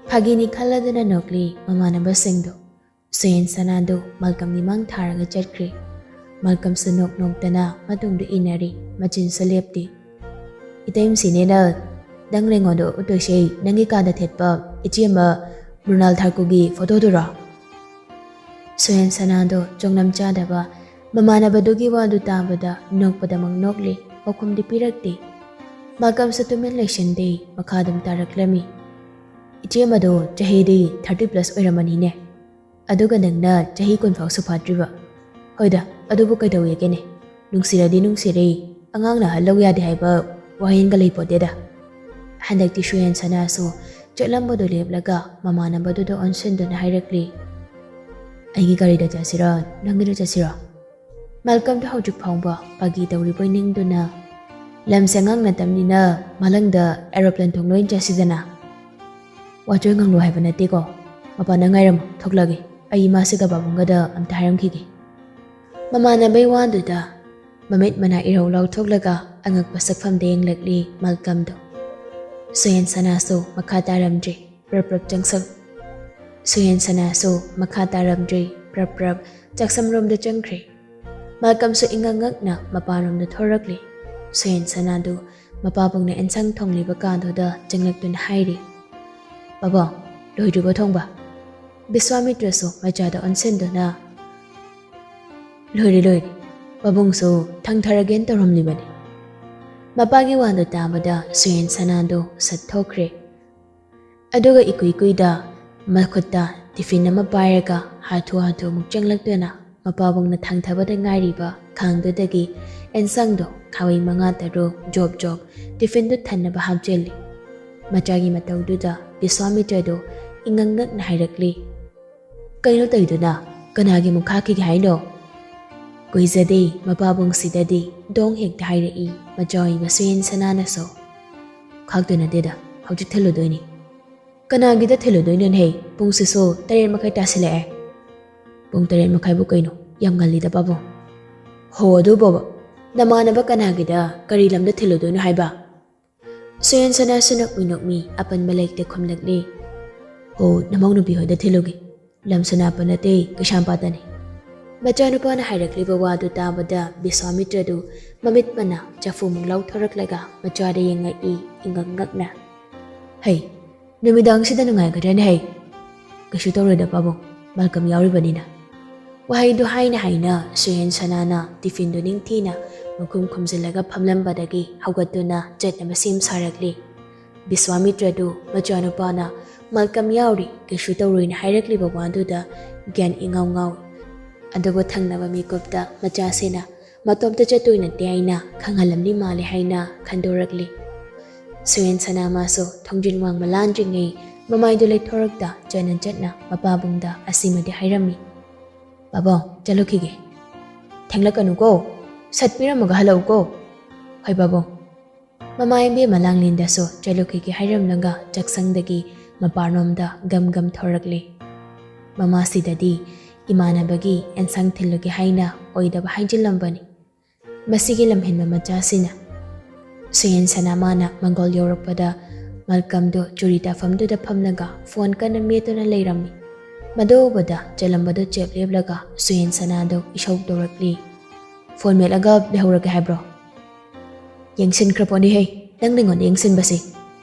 ꯐꯥꯒꯤꯅꯤ ꯈꯜꯂꯗꯨꯅ ꯅꯣꯛꯂꯤ ꯃꯃꯥꯟꯅꯕꯁꯤꯡꯗꯣ꯫ ꯁꯣꯌꯦꯟꯁꯅꯥꯗꯨ ꯃꯥꯜꯀꯝꯒꯤ ꯃꯥꯡ ꯊꯥꯔꯒ ꯆꯠꯈ꯭ꯔꯦ꯫ ꯃꯥꯜꯀꯝꯁꯨ ꯅꯣꯛ ꯅꯣꯛꯇꯅ ꯃꯇꯨꯡꯗ ꯏꯟꯅꯔꯤ, ꯃꯆꯤꯟꯁꯨ ꯂꯦꯞꯇꯦ꯫ "ꯏꯇꯩ ꯃꯁꯤꯅꯦꯅ ꯅꯪ ꯂꯩꯉꯣꯟꯗ ꯎꯠꯇꯣꯏꯁꯦ ꯅꯪꯒꯤ ꯀꯥꯗ ꯊꯦꯠꯄ ꯏꯆꯦ ꯑꯃ ꯃ꯭ꯔꯨꯅꯥꯜ ꯊꯥꯔꯀꯨꯒꯤ ꯐꯣꯇꯣꯗꯨꯔꯣ?" ꯁꯣꯌꯦꯟꯁꯅꯥꯗꯣ ꯆꯣꯡꯂꯝ ꯆꯥꯗꯕ ꯃꯃꯥꯟꯅꯕꯗꯨꯒꯤ ꯋꯥꯗꯨ ꯇꯥꯕꯗ ꯅꯣꯛꯄꯗꯃꯛ ꯅꯣꯛꯂꯤ, ꯄꯥꯎꯈꯨꯝꯗꯤ ꯄꯤꯔꯛꯇꯦ꯫ ꯃꯥꯜꯀꯝꯁꯨ ꯇꯨꯃꯤꯟ ꯂꯩꯁꯤꯟꯗꯦ, ꯃꯈꯥ ꯑꯗꯨꯝ ꯇꯥꯔꯛꯂꯝꯃꯤ, "ꯏꯆꯦ ꯑꯃꯗꯣ ꯆꯍꯤꯗꯤ thirty plus ꯑꯣꯏꯔꯝꯃꯅꯤꯅꯦ꯫ ꯑꯗꯨꯒ ꯅꯪꯅ ꯆꯍꯤ ꯀꯨꯟ ꯐꯥꯎ ꯁꯨꯐꯥꯠꯇ꯭ꯔꯤꯕ꯫ ꯍꯣꯏꯗ, ꯑꯗꯨꯕꯨ ꯀꯩꯗꯧꯋꯦꯒꯦꯅꯦ? ꯅꯨꯡꯁꯤꯔꯗꯤ ꯅꯨꯡꯁꯤꯔꯦ, ꯑꯉꯥꯡꯅ ꯑꯍꯜ ꯂꯧ ꯌꯥꯗꯦ ꯍꯥꯏꯕ ꯋꯥꯍꯩꯒ ꯂꯩꯄꯣꯠꯇꯦꯗ"꯫ ꯍꯟꯗꯛꯇꯤ ꯁꯣꯌꯦꯟꯁꯅꯥꯁꯨ ꯆꯠꯂꯝꯕꯗꯨ ꯂꯦꯞꯂꯒ ꯃꯃꯥꯟꯅꯕꯗꯨꯗ ꯑꯣꯟꯁꯤꯟꯗꯨꯅ ꯍꯥꯏꯔꯛꯂꯤ, "ꯑꯩꯒꯤ ꯒꯥꯔꯤꯗ ꯆꯠꯁꯤꯔꯣ, ꯅꯪꯒꯤꯗ ꯆꯠꯁꯤꯔꯣ?" ꯃꯥꯜꯀꯝꯗ ꯍꯧꯖꯤꯛ ꯐꯥꯎꯕ ꯐꯥꯒꯤ ꯇꯧꯔꯤꯕꯣꯏ ꯅꯤꯡꯗꯨꯅ, "ꯂꯝꯁꯦ ꯑꯉꯥꯡ ꯅꯠꯇꯕꯅꯤꯅ ꯃꯂꯪꯗ ꯑꯦꯔꯣꯄ꯭ꯂꯦꯟ ꯇꯣꯡ ꯂꯣꯏ ꯆꯠꯁꯤꯗꯅ"꯫ "ꯋꯥꯆꯣꯏ ꯉꯥꯡꯂꯨ ꯍꯥꯏꯕ ꯅꯠꯇꯦꯀꯣ꯫ ꯃꯄꯥꯟꯗ ꯉꯥꯏꯔꯝꯃꯨ, ꯊꯣꯛꯂꯒꯦ꯫ ꯑꯩ ꯏꯃꯥꯁꯤꯒ ꯕꯥꯕꯨꯡꯒꯗ ꯑꯝꯇ ꯍꯥꯏꯔꯝꯈꯤꯒꯦ"꯫ ꯃꯃꯥꯟꯅꯕꯩ ꯋꯥꯗꯨꯗ ꯃꯃꯤꯠ ꯃꯅꯥ ꯏꯔꯧ ꯂꯥꯎꯊꯣꯛꯂꯒ ꯑꯉꯛꯄ ꯁꯛꯐꯝꯗ ꯌꯦꯡꯂꯛꯂꯤ ꯃꯥꯜꯀꯝꯗꯣ꯫ ꯁꯣꯌꯦꯟꯁꯅꯥꯁꯨ ꯃꯈꯥ ꯇꯥꯔꯝꯗ꯭ꯔꯦ, ꯄ꯭ꯔꯞ ꯄ꯭ꯔꯞ ꯆꯪꯁꯜ-, ꯁꯣꯌꯦꯟꯁꯅꯥꯁꯨ ꯃꯈꯥ ꯇꯥꯔꯝꯗ꯭ꯔꯦ, ꯄ꯭ꯔꯞ ꯄ꯭ꯔꯞ ꯆꯥꯛꯁꯪꯔꯣꯝꯗ ꯆꯪꯈ꯭ꯔꯦ꯫ ꯃꯥꯜꯀꯝꯁꯨ ꯏꯉꯛ ꯉꯛꯅ ꯃꯄꯥꯟꯂꯣꯝꯗ ꯊꯣꯔꯛꯂꯤ꯫ ꯁꯣꯌꯦꯟꯁꯅꯥꯗꯨ ꯃꯄꯥꯕꯨꯡꯅ ꯑꯦꯟꯁꯥꯡ ꯊꯣꯡꯂꯤꯕ ꯀꯥꯗꯨꯗ ꯆꯪꯂꯛꯇꯨꯅ ꯍꯥꯏꯔꯤ, "ꯄꯥꯕꯨꯡ, ꯂꯣꯏꯗ꯭ꯔꯤꯕꯣ ꯊꯣꯡꯕ?" ꯕꯤꯁ꯭ꯋꯥꯃꯤꯇ꯭ꯔꯁꯨ ꯃꯆꯥꯗ ꯑꯣꯟꯁꯤꯟꯗꯨꯅ, "ꯂꯣꯏꯔꯦ, ꯂꯣꯏꯔꯦ꯫ ꯄꯥꯕꯨꯡꯁꯨ ꯊꯥꯡꯊꯔꯒꯦꯅ ꯇꯧꯔꯝꯂꯤꯕꯅꯤ"꯫ ꯃꯄꯥꯒꯤ ꯋꯥꯗꯨ ꯇꯥꯕꯗ ꯁꯣꯌꯦꯟꯁꯅꯥꯗꯨ ꯁꯠ ꯊꯣꯛꯈ꯭ꯔꯦ꯫ ꯑꯗꯨꯒ ꯏꯀꯨꯏ ꯀꯨꯏꯗ ꯃꯈꯨꯠꯇ ꯇꯤꯐꯤꯟ ꯑꯃ ꯄꯥꯏꯔꯒ ꯍꯥꯊꯨ ꯍꯥꯊꯨ ꯑꯃꯨꯛ ꯆꯪꯂꯛꯇꯨꯅ ꯃꯄꯥꯕꯨꯡꯅ ꯊꯥꯡꯊꯕꯗ ꯉꯥꯏꯔꯤꯕ ꯈꯥꯡꯗꯨꯗꯒꯤ ꯑꯦꯟꯁꯥꯡꯗꯣ ꯈꯥꯕꯩ ꯃꯉꯥ ꯇꯔꯨꯛ ꯖꯣꯞ ꯖꯣꯞ ꯇꯤꯐꯤꯟꯗꯨ ꯊꯟꯅꯕ ꯍꯥꯞꯆꯤꯜꯂꯤ꯫ ꯃꯆꯥꯒꯤ ꯃꯇꯧꯗꯨꯗ ꯕꯤꯁ꯭ꯋꯥꯃꯤꯇ꯭ꯔꯗꯨ ꯏꯉꯛ ꯉꯛꯅ ꯍꯥꯏꯔꯛꯂꯤ, "ꯀꯩꯅꯣ ꯇꯧꯔꯤꯗꯨꯅ? ꯀꯅꯥꯒꯤ ꯑꯃꯨꯛ ꯈꯥꯛꯈꯤꯒꯦ ꯍꯥꯏꯅꯣ?" ꯀꯨꯏꯖꯗꯦ, ꯃꯄꯥꯕꯨꯡꯁꯤꯗꯗꯤ ꯗꯣꯡ ꯍꯦꯛꯇ ꯍꯥꯏꯔꯛꯏ ꯃꯆꯥ ꯑꯣꯏꯕ ꯁꯣꯌꯦꯟꯁꯅꯥꯅꯁꯨ꯫ "ꯈꯥꯛꯇꯨ ꯅꯠꯇꯦꯗ, ꯍꯧꯖꯤꯛ ꯊꯤꯜꯂꯨꯗꯣꯏꯅꯤ꯫ ꯀꯅꯥꯒꯤꯗ ꯊꯤꯜꯂꯨꯗꯣꯏꯅꯣꯅꯦꯍꯦ? ꯄꯨꯡꯁꯤꯁꯨ ꯇꯔꯦꯠ ꯃꯈꯥꯏ ꯇꯥꯁꯤꯜꯂꯛꯑꯦ꯫ ꯄꯨꯡ ꯇꯔꯦꯠ ꯃꯈꯥꯏꯕꯨ ꯀꯩꯅꯣ? ꯌꯥꯝ ꯉꯜꯂꯤꯗ ꯄꯥꯕꯨꯡ꯫ ꯍꯣ ꯑꯗꯨꯕꯣꯕ, ꯅꯃꯥꯟꯅꯕ ꯀꯅꯥꯒꯤꯗ ꯀꯔꯤ ꯂꯝꯗ ꯊꯤꯜꯂꯨꯗꯣꯏꯅꯣ ꯍꯥꯏꯕ? ꯁꯨꯌꯦꯟꯁꯅꯥꯁꯨ ꯅꯣꯛꯃꯤ ꯅꯣꯛꯃꯤ ꯑꯄꯟꯕ ꯂꯩꯇꯦ ꯈꯨꯝꯂꯛꯂꯤ꯫ ꯍꯣ, ꯅꯃꯧ ꯅꯨꯄꯤ ꯍꯣꯏꯗ ꯊꯤꯜꯂꯨꯒꯦ꯫ ꯂꯝꯁꯨ ꯂꯥꯞꯄ ꯅꯠꯇꯦ, ꯀꯩꯁꯥꯝꯄꯥꯠꯇꯅꯤ꯫ ꯃꯆꯥꯅꯨꯄꯥꯅ ꯍꯥꯏꯔꯛꯂꯤꯕ ꯋꯥꯗꯨ ꯇꯥꯕꯗ ꯕꯤꯁ꯭ꯋꯥꯃꯤꯇ꯭ꯔꯗꯨ ꯃꯃꯤꯠ ꯃꯅꯥ ꯆꯐꯨꯃꯨꯛ ꯂꯥꯎꯊꯣꯔꯛꯂꯒ ꯃꯆꯥꯗ ꯌꯦꯡꯉꯛꯏ, ꯏꯉꯛ ꯉꯛꯅ꯫ ꯍꯩ, ꯅꯨꯃꯤꯗꯥꯡꯁꯤꯗ ꯅꯨꯡꯉꯥꯏꯒꯗ꯭ꯔꯅꯦ ꯍꯩ? ꯀꯩꯁꯨ ꯇꯧꯔꯣꯏꯗ ꯄꯥꯕꯨꯡ, ꯃꯥꯂꯀꯝ ꯌꯥꯎꯔꯤꯕꯅꯤꯅ꯫ ꯋꯥꯍꯩꯗꯨ ꯍꯥꯏꯅ ꯍꯥꯏꯅ ꯁꯨꯌꯦꯟꯁꯅꯥꯅ ꯇꯤꯐꯤꯟꯗꯨ ꯅꯤꯡꯊꯤꯅ ꯃꯈꯨꯝ ꯈꯨꯝꯖꯤꯜꯂꯒ ꯐꯝꯂꯝꯕꯗꯒꯤ ꯍꯧꯒꯠꯇꯨꯅ ꯆꯠꯅꯕ ꯁꯦꯝ ꯁꯥꯔꯛꯂꯤ꯫ ꯕꯤꯁ꯭ꯋꯥꯃꯤꯇ꯭ꯔꯗꯨ ꯃꯆꯥꯅꯨꯄꯥꯅ ꯃꯥꯂꯀꯝ ꯌꯥꯎꯔꯤ, ꯀꯩꯁꯨ ꯇꯧꯔꯣꯏꯅ ꯍꯥꯏꯔꯛꯂꯤꯕ ꯋꯥꯗꯨꯗ ꯒ꯭ꯌꯥꯟ ꯏꯉꯥꯎ ꯉꯥꯎꯏ꯫ ꯑꯗꯨꯕꯨ ꯊꯪꯅꯕ ꯃꯤꯀꯨꯞꯇ ꯃꯆꯥꯁꯤꯅ ꯃꯇꯣꯝꯇ ꯆꯠꯇꯣꯏ ꯅꯠꯇꯦ ꯍꯥꯏꯅ ꯈꯪꯍꯜꯂꯝꯅꯤ ꯃꯥꯜꯂꯦ ꯍꯥꯏꯅ ꯈꯟꯗꯣꯔꯛꯂꯤ꯫ ꯁꯨꯌꯦꯟꯁꯅꯥ ꯃꯥꯁꯨ ꯊꯣꯡꯖꯤꯟ ꯋꯥꯡꯃ ꯂꯥꯟꯗ꯭ꯔꯤꯉꯩ ꯃꯃꯥꯏꯗꯨ ꯂꯩꯊꯣꯔꯛꯇ ꯆꯠꯅ ꯆꯠꯅ ꯃꯄꯥꯕꯨꯡꯗ ꯑꯁꯤꯃꯗꯤ ꯍꯥꯏꯔꯝꯃꯤ, "ꯄꯥꯕꯨꯡ, ꯆꯠꯂꯨꯈꯤꯒꯦ꯫ ꯊꯦꯡꯂꯛꯀꯅꯨꯀꯣ, ꯁꯠ ꯄꯤꯔꯝꯃꯒ ꯍꯜꯂꯛꯎꯀꯣ꯫" "ꯍꯣꯏ ꯄꯥꯕꯨꯡ꯫" ꯃꯃꯥ ꯏꯕꯦꯝꯃ ꯂꯥꯡꯂꯦꯟꯗꯁꯨ ꯆꯠꯂꯨꯈꯤꯒꯦ ꯍꯥꯏꯔꯝꯂꯒ ꯆꯥꯛꯁꯪꯗꯒꯤ ꯃꯄꯥꯟꯂꯣꯝꯗ ꯒꯝ ꯒꯝ ꯊꯣꯔꯛꯂꯤ꯫ ꯃꯃꯥꯁꯤꯗꯗꯤ ꯏꯃꯥꯟꯅꯕꯒꯤ ꯑꯦꯟꯁꯥꯡ ꯊꯤꯜꯂꯨꯒꯦ ꯍꯥꯏꯅ ꯑꯣꯏꯗꯕ ꯍꯥꯏꯖꯤꯜꯂꯝꯕꯅꯤ꯫ ꯃꯁꯤꯒꯤ ꯂꯝꯍꯦꯟꯕ ꯃꯆꯥꯁꯤꯅ꯫ ꯁꯨꯌꯦꯟꯁꯅꯥ ꯃꯥꯅ ꯃꯪꯒꯣꯜ ꯌꯧꯔꯛꯄꯗ ꯃꯥꯂꯀꯝꯗꯨ ꯆꯨꯔꯤ ꯇꯥꯐꯝꯗꯨꯗ ꯐꯝꯂꯒ ꯐꯣꯟ ꯀꯟꯅ ꯃꯦꯠꯇꯨꯅ ꯂꯩꯔꯝꯃꯤ꯫ ꯃꯗꯨ ꯎꯕꯗ ꯆꯠꯂꯝꯕꯗꯨ ꯆꯦꯞ ꯂꯦꯞꯂꯒ ꯁꯨꯌꯦꯟꯁꯅꯥꯗꯨ ꯏꯁꯧ ꯇꯧꯔꯛꯂꯤ꯫ "ꯐꯣꯟ ꯃꯦꯠꯂꯒ ꯂꯩꯍꯧꯔꯒꯦ ꯍꯥꯏꯕ꯭ꯔꯣ? ꯌꯦꯡꯁꯤꯟꯈ꯭ꯔ ꯄꯣꯠꯅꯤꯍꯦ, ꯅꯪ ꯅꯉꯣꯟꯗ ꯌꯦꯡꯁꯤꯟꯕꯁꯤ꯫"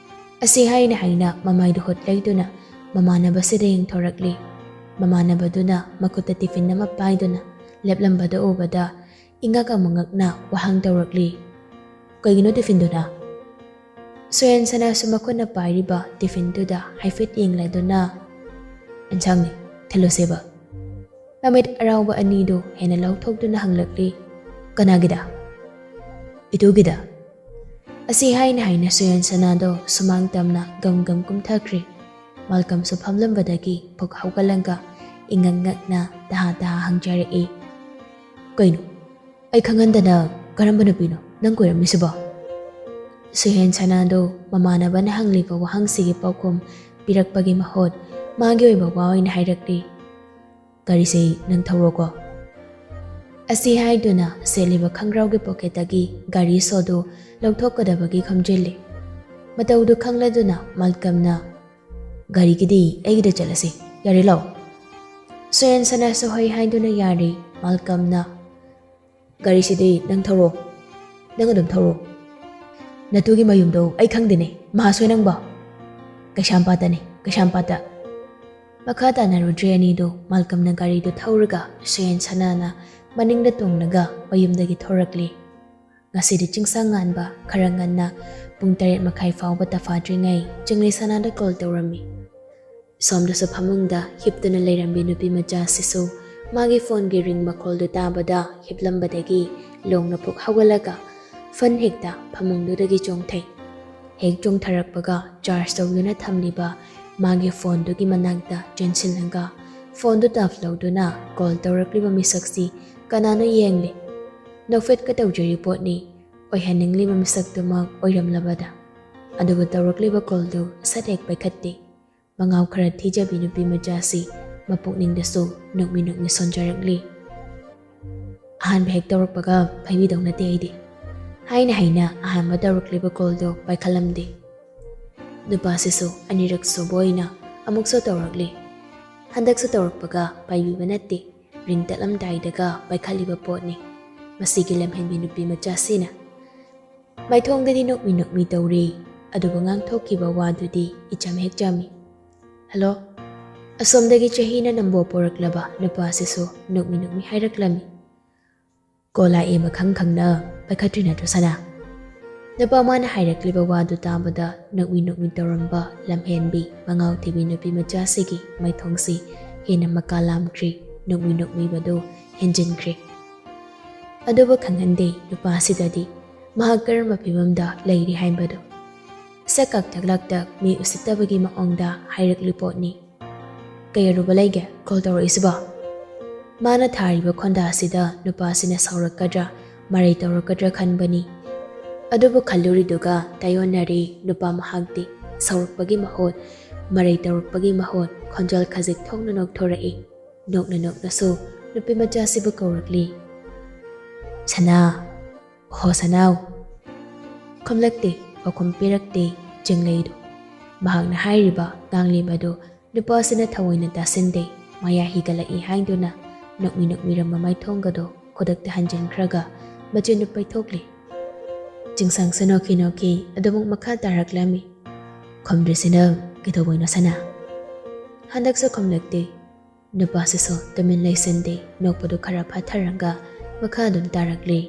ꯑꯁꯤ ꯍꯥꯏꯅ ꯍꯥꯏꯅ ꯃꯃꯥꯏꯗꯨ ꯍꯨꯠ ꯂꯩꯗꯨꯅ ꯃꯃꯥꯟꯅꯕꯁꯤꯗ ꯌꯦꯡꯊꯣꯔꯛꯂꯤ꯫ ꯃꯃꯥꯟꯅꯕꯗꯨꯅ ꯃꯈꯨꯠꯇ ꯇꯤꯐꯤꯟ ꯑꯃ ꯄꯥꯏꯗꯨꯅ ꯂꯦꯞꯂꯝꯕꯗꯨ ꯎꯕꯗ ꯏꯉꯛ ꯑꯃꯨꯛ ꯉꯛꯅ ꯋꯥꯍꯪ ꯇꯧꯔꯛꯂꯤ, "ꯀꯩꯒꯤꯅꯣ ꯇꯤꯐꯤꯟꯗꯨꯅ?" ꯁꯨꯌꯦꯟꯁꯅꯥꯁꯨ ꯃꯈꯨꯠꯅ ꯄꯥꯏꯔꯤꯕ ꯇꯤꯐꯤꯟꯗꯨꯗ ꯍꯥꯏꯐꯦꯠ ꯌꯦꯡꯂꯗꯨꯅ, "ꯑꯦꯟꯁꯥꯡꯅꯤ, ꯊꯤꯜꯂꯨꯁꯦꯕ꯫" ꯃꯃꯤꯠ ꯑꯔꯥꯎꯕ ꯑꯅꯤꯗꯨ ꯍꯦꯟꯅ ꯂꯥꯎꯊꯣꯛꯇꯨꯅ ꯍꯪꯂꯛꯂꯤ, "ꯀꯅꯥꯒꯤꯗ?" "ꯏꯇꯨꯒꯤꯗ꯫" ꯑꯁꯤ ꯍꯥꯏꯅ ꯍꯥꯏꯅ ꯁꯨꯌꯦꯟꯁꯅꯥꯗꯣ ꯁꯨꯃꯥꯡ ꯇꯝꯅ ꯒꯝ ꯒꯝ ꯀꯨꯝꯊꯈ꯭ꯔꯦ꯫ ꯃꯥꯂꯀꯝꯁꯨ ꯐꯝꯂꯝꯕꯗꯒꯤ ꯐꯨꯛ ꯍꯧꯒꯠꯂꯒ ꯏꯉꯛ ꯉꯛꯅ ꯇꯍꯥ ꯇꯍꯥ ꯍꯪꯖꯔꯛꯏ, "ꯀꯩꯅꯣ? ꯑꯩ ꯈꯪꯍꯟꯗꯅ ꯀꯔꯝꯕ ꯅꯨꯄꯤꯅꯣ ꯅꯪ ꯀꯣꯏꯔꯝꯃꯤꯁꯤꯕꯣ?" ꯁꯨꯍꯦꯟ ꯁꯅꯥꯗꯨ ꯃꯃꯥꯟꯅꯕꯅ ꯍꯪꯂꯤꯕ ꯋꯥꯍꯪꯁꯤꯒꯤ ꯄꯥꯎꯈꯨꯝ ꯄꯤꯔꯛꯄꯒꯤ ꯃꯍꯨꯠ ꯃꯥꯒꯤ ꯑꯣꯏꯕ ꯋꯥ ꯑꯣꯏꯅ ꯍꯥꯏꯔꯛꯂꯤ꯫ "ꯒꯥꯔꯤꯁꯤ ꯅꯪ ꯊꯧꯔꯣꯀꯣ꯫" ꯑꯁꯤ ꯍꯥꯏꯗꯨꯅ ꯁꯦꯠꯂꯤꯕ ꯈꯪꯒ꯭ꯔꯥꯎꯒꯤ ꯄꯣꯀꯦꯠꯇꯒꯤ ꯒꯥꯔꯤ ꯁꯣꯗꯨ ꯂꯧꯊꯣꯛꯀꯗꯕꯒꯤ ꯈꯣꯝꯖꯤꯜꯂꯤ꯫ ꯃꯇꯧꯗꯨ ꯈꯪꯂꯗꯨꯅ ꯃꯥꯜꯀꯝꯅ, "ꯒꯥꯔꯤꯒꯤꯗꯤ ꯑꯩꯒꯤꯗ ꯆꯠꯂꯁꯤ, ꯌꯥꯔꯦ ꯂꯥꯎ꯫" ꯁꯨꯍꯦꯟ ꯁꯅꯥꯁꯨ ꯍꯣꯏ ꯍꯥꯏꯗꯨꯅ ꯌꯥꯔꯤ꯫ ꯃꯥꯜꯀꯝꯅ, "ꯒꯥꯔꯤꯁꯤꯗꯤ ꯅꯪ ꯊꯧꯔꯣ, ꯅꯪ ꯑꯗꯨꯝ ꯊꯧꯔꯣ꯫ ꯅꯇꯨꯒꯤ ꯃꯌꯨꯝꯗꯣ ꯑꯩ ꯈꯪꯗꯦꯅꯦ, ꯃꯍꯥꯁꯣꯏ ꯅꯪꯕꯣ꯫ ꯀꯩꯁꯥꯝꯄꯥꯠꯇꯅꯦ, ꯀꯩꯁꯥꯝꯄꯥꯠꯇ꯫" ꯃꯈꯥ ꯇꯥꯅ ꯔꯨꯗ꯭ꯔꯦ ꯑꯅꯤꯗꯨ ꯃꯥꯜꯀꯝꯅ ꯒꯥꯔꯤꯗꯨ ꯊꯧꯔꯒ ꯁꯨꯍꯦꯟ ꯁꯅꯥꯅ ꯃꯅꯤꯡꯗ ꯇꯣꯡꯂꯒ ꯃꯌꯨꯝꯗꯒꯤ ꯊꯣꯔꯛꯂꯤ꯫ ꯉꯁꯤꯗꯤ ꯆꯤꯡꯁꯥꯡ ꯉꯥꯟꯕ ꯈꯔ ꯉꯟꯅ ꯄꯨꯡ ꯇꯔꯦꯠ ꯃꯈꯥꯏ ꯐꯥꯎꯕ ꯇꯐꯥꯗ꯭ꯔꯤꯉꯩ ꯆꯤꯡꯂꯩ ꯁꯅꯥꯗ ꯀꯣꯜ ꯇꯧꯔꯝꯃꯤ꯫ ꯁꯣꯝꯗꯁꯨ ꯐꯃꯨꯡꯗ ꯍꯤꯞꯇꯨꯅ ꯂꯩꯔꯝꯕꯤ ꯅꯨꯄꯤ ꯃꯆꯥꯁꯤꯁꯨ ꯃꯥꯒꯤ ꯐꯣꯟꯒꯤ ꯔꯤꯡ ꯃꯈꯣꯜꯗꯨ ꯇꯥꯕꯗ ꯍꯤꯞꯂꯝꯕꯗꯒꯤ ꯂꯣꯡꯅ ꯐꯨꯛ ꯍꯧꯒꯠꯂꯒ ꯐꯟ ꯍꯦꯛꯇ ꯐꯃꯨꯡꯗꯨꯗꯒꯤ ꯆꯣꯡꯊꯩ꯫ ꯍꯦꯛ ꯆꯣꯡꯊꯔꯛꯄꯒ ꯆꯥꯔꯖ ꯇꯧꯗꯨꯅ ꯊꯝꯂꯤꯕ ꯃꯥꯒꯤ ꯐꯣꯟꯗꯨꯒꯤ ꯃꯅꯥꯛꯇ ꯆꯦꯟꯁꯤꯜꯂꯒ ꯐꯣꯟꯗꯨ ꯇꯞ ꯂꯧꯗꯨꯅ ꯀꯣꯜ ꯇꯧꯔꯛꯂꯤꯕ ꯃꯤꯁꯛꯁꯤ ꯀꯅꯥꯅꯣ ꯌꯦꯡꯂꯤ꯫ ꯅꯣꯛꯐꯦꯠꯀ ꯇꯧꯖꯔꯤ ꯄꯣꯠꯅꯤ, ꯑꯣꯏꯍꯟꯅꯤꯡꯂꯤꯕ ꯃꯤꯁꯛꯇꯨꯃꯛ ꯑꯣꯏꯔꯝꯂꯕꯗ꯫ ꯑꯗꯨꯕꯨ ꯇꯧꯔꯛꯂꯤꯕ ꯀꯣꯜꯗꯨ ꯁꯠ ꯍꯦꯛ ꯄꯥꯏꯈꯠꯇꯦ꯫ ꯃꯉꯥꯎ ꯈꯔ ꯊꯤꯖꯕꯤ ꯅꯨꯄꯤ ꯃꯆꯥꯁꯤ ꯃꯄꯨꯛꯅꯤꯡꯗꯁꯨ ꯅꯣꯛꯃꯤ ꯅꯣꯛꯃꯤ ꯁꯣꯟꯖꯔꯛꯂꯤ꯫ "ꯑꯍꯥꯟꯕ ꯍꯦꯛ ꯇꯧꯔꯛꯄꯒ ꯐꯩꯕꯤꯗꯧ ꯅꯠꯇꯦ ꯑꯩꯗꯤ," ꯍꯥꯏꯅ ꯍꯥꯏꯅ ꯑꯍꯥꯟꯕ ꯇꯧꯔꯛꯂꯤꯕ ꯀꯣꯜꯗꯨ ꯄꯥꯏꯈꯠꯂꯝꯗꯦ꯫ ꯅꯨꯄꯥꯁꯤꯁꯨ ꯑꯅꯤꯔꯛ ꯁꯨꯕ ꯑꯣꯏꯅ ꯑꯃꯨꯛꯁꯨ ꯇꯧꯔꯛꯂꯤ꯫ ꯍꯟꯗꯛꯁꯨ ꯇꯧꯔꯛꯄꯒ ꯄꯥꯏꯕꯤꯕ ꯅꯠꯇꯦ, ꯔꯤꯡ ꯇꯠꯂꯝꯗꯥꯏꯗꯒ ꯄꯥꯏꯈꯠꯂꯤꯕ ꯄꯣꯠꯅꯤ꯫ ꯃꯁꯤꯒꯤ ꯂꯝꯍꯦꯟꯕꯤ ꯅꯨꯄꯤ ꯃꯆꯥꯁꯤꯅ꯫ ꯃꯥꯏꯊꯣꯡꯗꯗꯤ ꯅꯣꯛꯃꯤ ꯅꯣꯛꯃꯤ ꯇꯧꯔꯤ, ꯑꯗꯨꯕꯨ ꯉꯥꯡꯊꯣꯛꯈꯤꯕ ꯋꯥꯗꯨꯗꯤ ꯏꯆꯝ ꯍꯦꯛ ꯆꯝꯃꯤ꯫ "ꯍꯜꯂꯣ?" ꯑꯁꯣꯝꯗꯒꯤ ꯆꯍꯤꯅ ꯅꯝꯕꯣ ꯄꯣꯔꯛꯂꯕ ꯅꯨꯄꯥꯁꯤꯁꯨ ꯅꯣꯛꯃꯤ ꯅꯣꯛꯃꯤ ꯍꯥꯏꯔꯛꯂꯝꯃꯤ꯫ "ꯀꯣꯜ ꯂꯥꯛꯑꯦ ꯃꯈꯪ ꯈꯪꯅ ꯄꯥꯏꯈꯠꯇ꯭ꯔꯤ ꯅꯠꯇ꯭ꯔꯣ ꯁꯅꯥ?" ꯅꯨꯄꯥ ꯃꯥꯅ ꯍꯥꯏꯔꯛꯂꯤꯕ ꯋꯥꯗꯨ ꯇꯥꯕꯗ ꯅꯣꯛꯃꯤ ꯅꯣꯛꯃꯤ ꯇꯧꯔꯝꯕ ꯂꯝꯍꯦꯟꯕꯤ ꯃꯉꯥꯎ ꯊꯤꯕꯤ ꯅꯨꯄꯤ ꯃꯆꯥꯁꯤꯒꯤ ꯃꯥꯏꯊꯣꯡꯁꯤ ꯍꯦꯟꯅ ꯃꯀꯥ ꯂꯥꯝꯈ꯭ꯔꯤ, ꯅꯣꯛꯃꯤ ꯅꯣꯛꯃꯤꯕꯗꯨ ꯍꯦꯟꯖꯤꯟꯈ꯭ꯔꯦ꯫ ꯑꯗꯨꯕꯨ ꯈꯪꯍꯟꯗꯦ ꯅꯨꯄꯥꯁꯤꯗꯗꯤ ꯃꯍꯥꯛ ꯀꯔꯝꯕ ꯐꯤꯕꯝꯗ ꯂꯩꯔꯤ ꯍꯥꯏꯕꯗꯨ꯫ ꯁꯛ ꯀꯥꯛꯇꯛ ꯂꯥꯛꯇꯛ ꯃꯤ ꯎꯁꯤꯠꯇꯕꯒꯤ ꯃꯑꯣꯡꯗ ꯍꯥꯏꯔꯛꯂꯤ ꯄꯣꯠꯅꯤ꯫ "ꯀꯩ ꯑꯔꯨꯕ ꯂꯩꯒꯦ ꯀꯣꯜ ꯇꯧꯔꯛꯏꯁꯤꯕꯣ?" ꯃꯥꯅ ꯊꯥꯔꯤꯕ ꯈꯣꯟꯗꯥ ꯑꯁꯤꯗ ꯅꯨꯄꯥꯁꯤꯅ ꯁꯥꯎꯔꯛꯀꯗ꯭ꯔꯥ, ꯃꯔꯩ ꯇꯧꯔꯛꯀꯗ꯭ꯔꯥ ꯈꯟꯕꯅꯤ꯫ ꯑꯗꯨꯕꯨ ꯈꯜꯂꯨꯔꯤꯗꯨꯒ ꯇꯥꯏꯑꯣꯟꯅꯔꯤ꯫ ꯅꯨꯄꯥ ꯃꯍꯥꯛꯇꯤ ꯁꯥꯎꯔꯛꯄꯒꯤ ꯃꯍꯨꯠ, ꯃꯔꯩ ꯇꯧꯔꯛꯄꯒꯤ ꯃꯍꯨꯠ ꯈꯣꯟꯖꯦꯜ ꯈꯖꯤꯛ ꯊꯣꯛꯅ ꯅꯣꯛꯊꯣꯔꯛꯏ꯫ ꯅꯣꯛꯅ ꯅꯣꯛꯅꯁꯨ ꯅꯨꯄꯤ ꯃꯆꯥꯁꯤꯕꯨ ꯀꯧꯔꯛꯂꯤ꯫ "ꯁꯅꯥ, ꯍꯣ ꯁꯅꯥꯎ!" ꯈꯨꯝꯂꯛꯇꯦ, ꯄꯥꯎꯈꯨꯝ ꯄꯤꯔꯛꯇꯦ ꯆꯤꯡꯂꯩꯗꯨ꯫ ꯃꯍꯥꯛꯅ ꯍꯥꯏꯔꯤꯕ ꯉꯥꯡꯂꯤꯕꯗꯨ ꯅꯨꯄꯥꯁꯤꯅ ꯊꯑꯣꯏꯅ ꯇꯥꯁꯤꯟꯗꯦ꯫ ꯃꯌꯥ ꯍꯤꯒꯠꯂꯛꯏ ꯍꯥꯏꯗꯨꯅ ꯅꯣꯛꯃꯤ ꯅꯣꯛꯃꯤꯔꯝꯕ ꯃꯥꯏꯊꯣꯡꯒꯗꯣ ꯈꯨꯗꯛꯇ ꯍꯟꯖꯤꯟꯈ꯭ꯔꯒ ꯃꯆꯤꯟꯗꯨ ꯄꯩꯊꯣꯛꯂꯤ꯫ ꯆꯤꯡꯁꯥꯡꯁꯨ ꯅꯣꯛꯈꯤ ꯅꯣꯛꯈꯤ ꯑꯗꯨꯃꯛ ꯃꯈꯥ ꯇꯥꯔꯛꯂꯝꯃꯤ꯫ ꯈꯨꯝꯗ꯭ꯔꯤꯁꯤꯅ ꯀꯩꯗꯧꯕꯩꯅꯣ ꯁꯅꯥ? ꯍꯟꯗꯛꯁꯨ ꯈꯨꯝꯂꯛꯇꯦ꯫ ꯅꯨꯄꯥꯁꯤꯁꯨ ꯇꯨꯃꯤꯟ ꯂꯩꯁꯤꯟꯗꯦ, ꯅꯣꯛꯄꯗꯨ ꯈꯔ ꯐꯥꯊꯔꯒ ꯃꯈꯥ ꯑꯗꯨꯝ ꯇꯥꯔꯛꯂꯤ꯫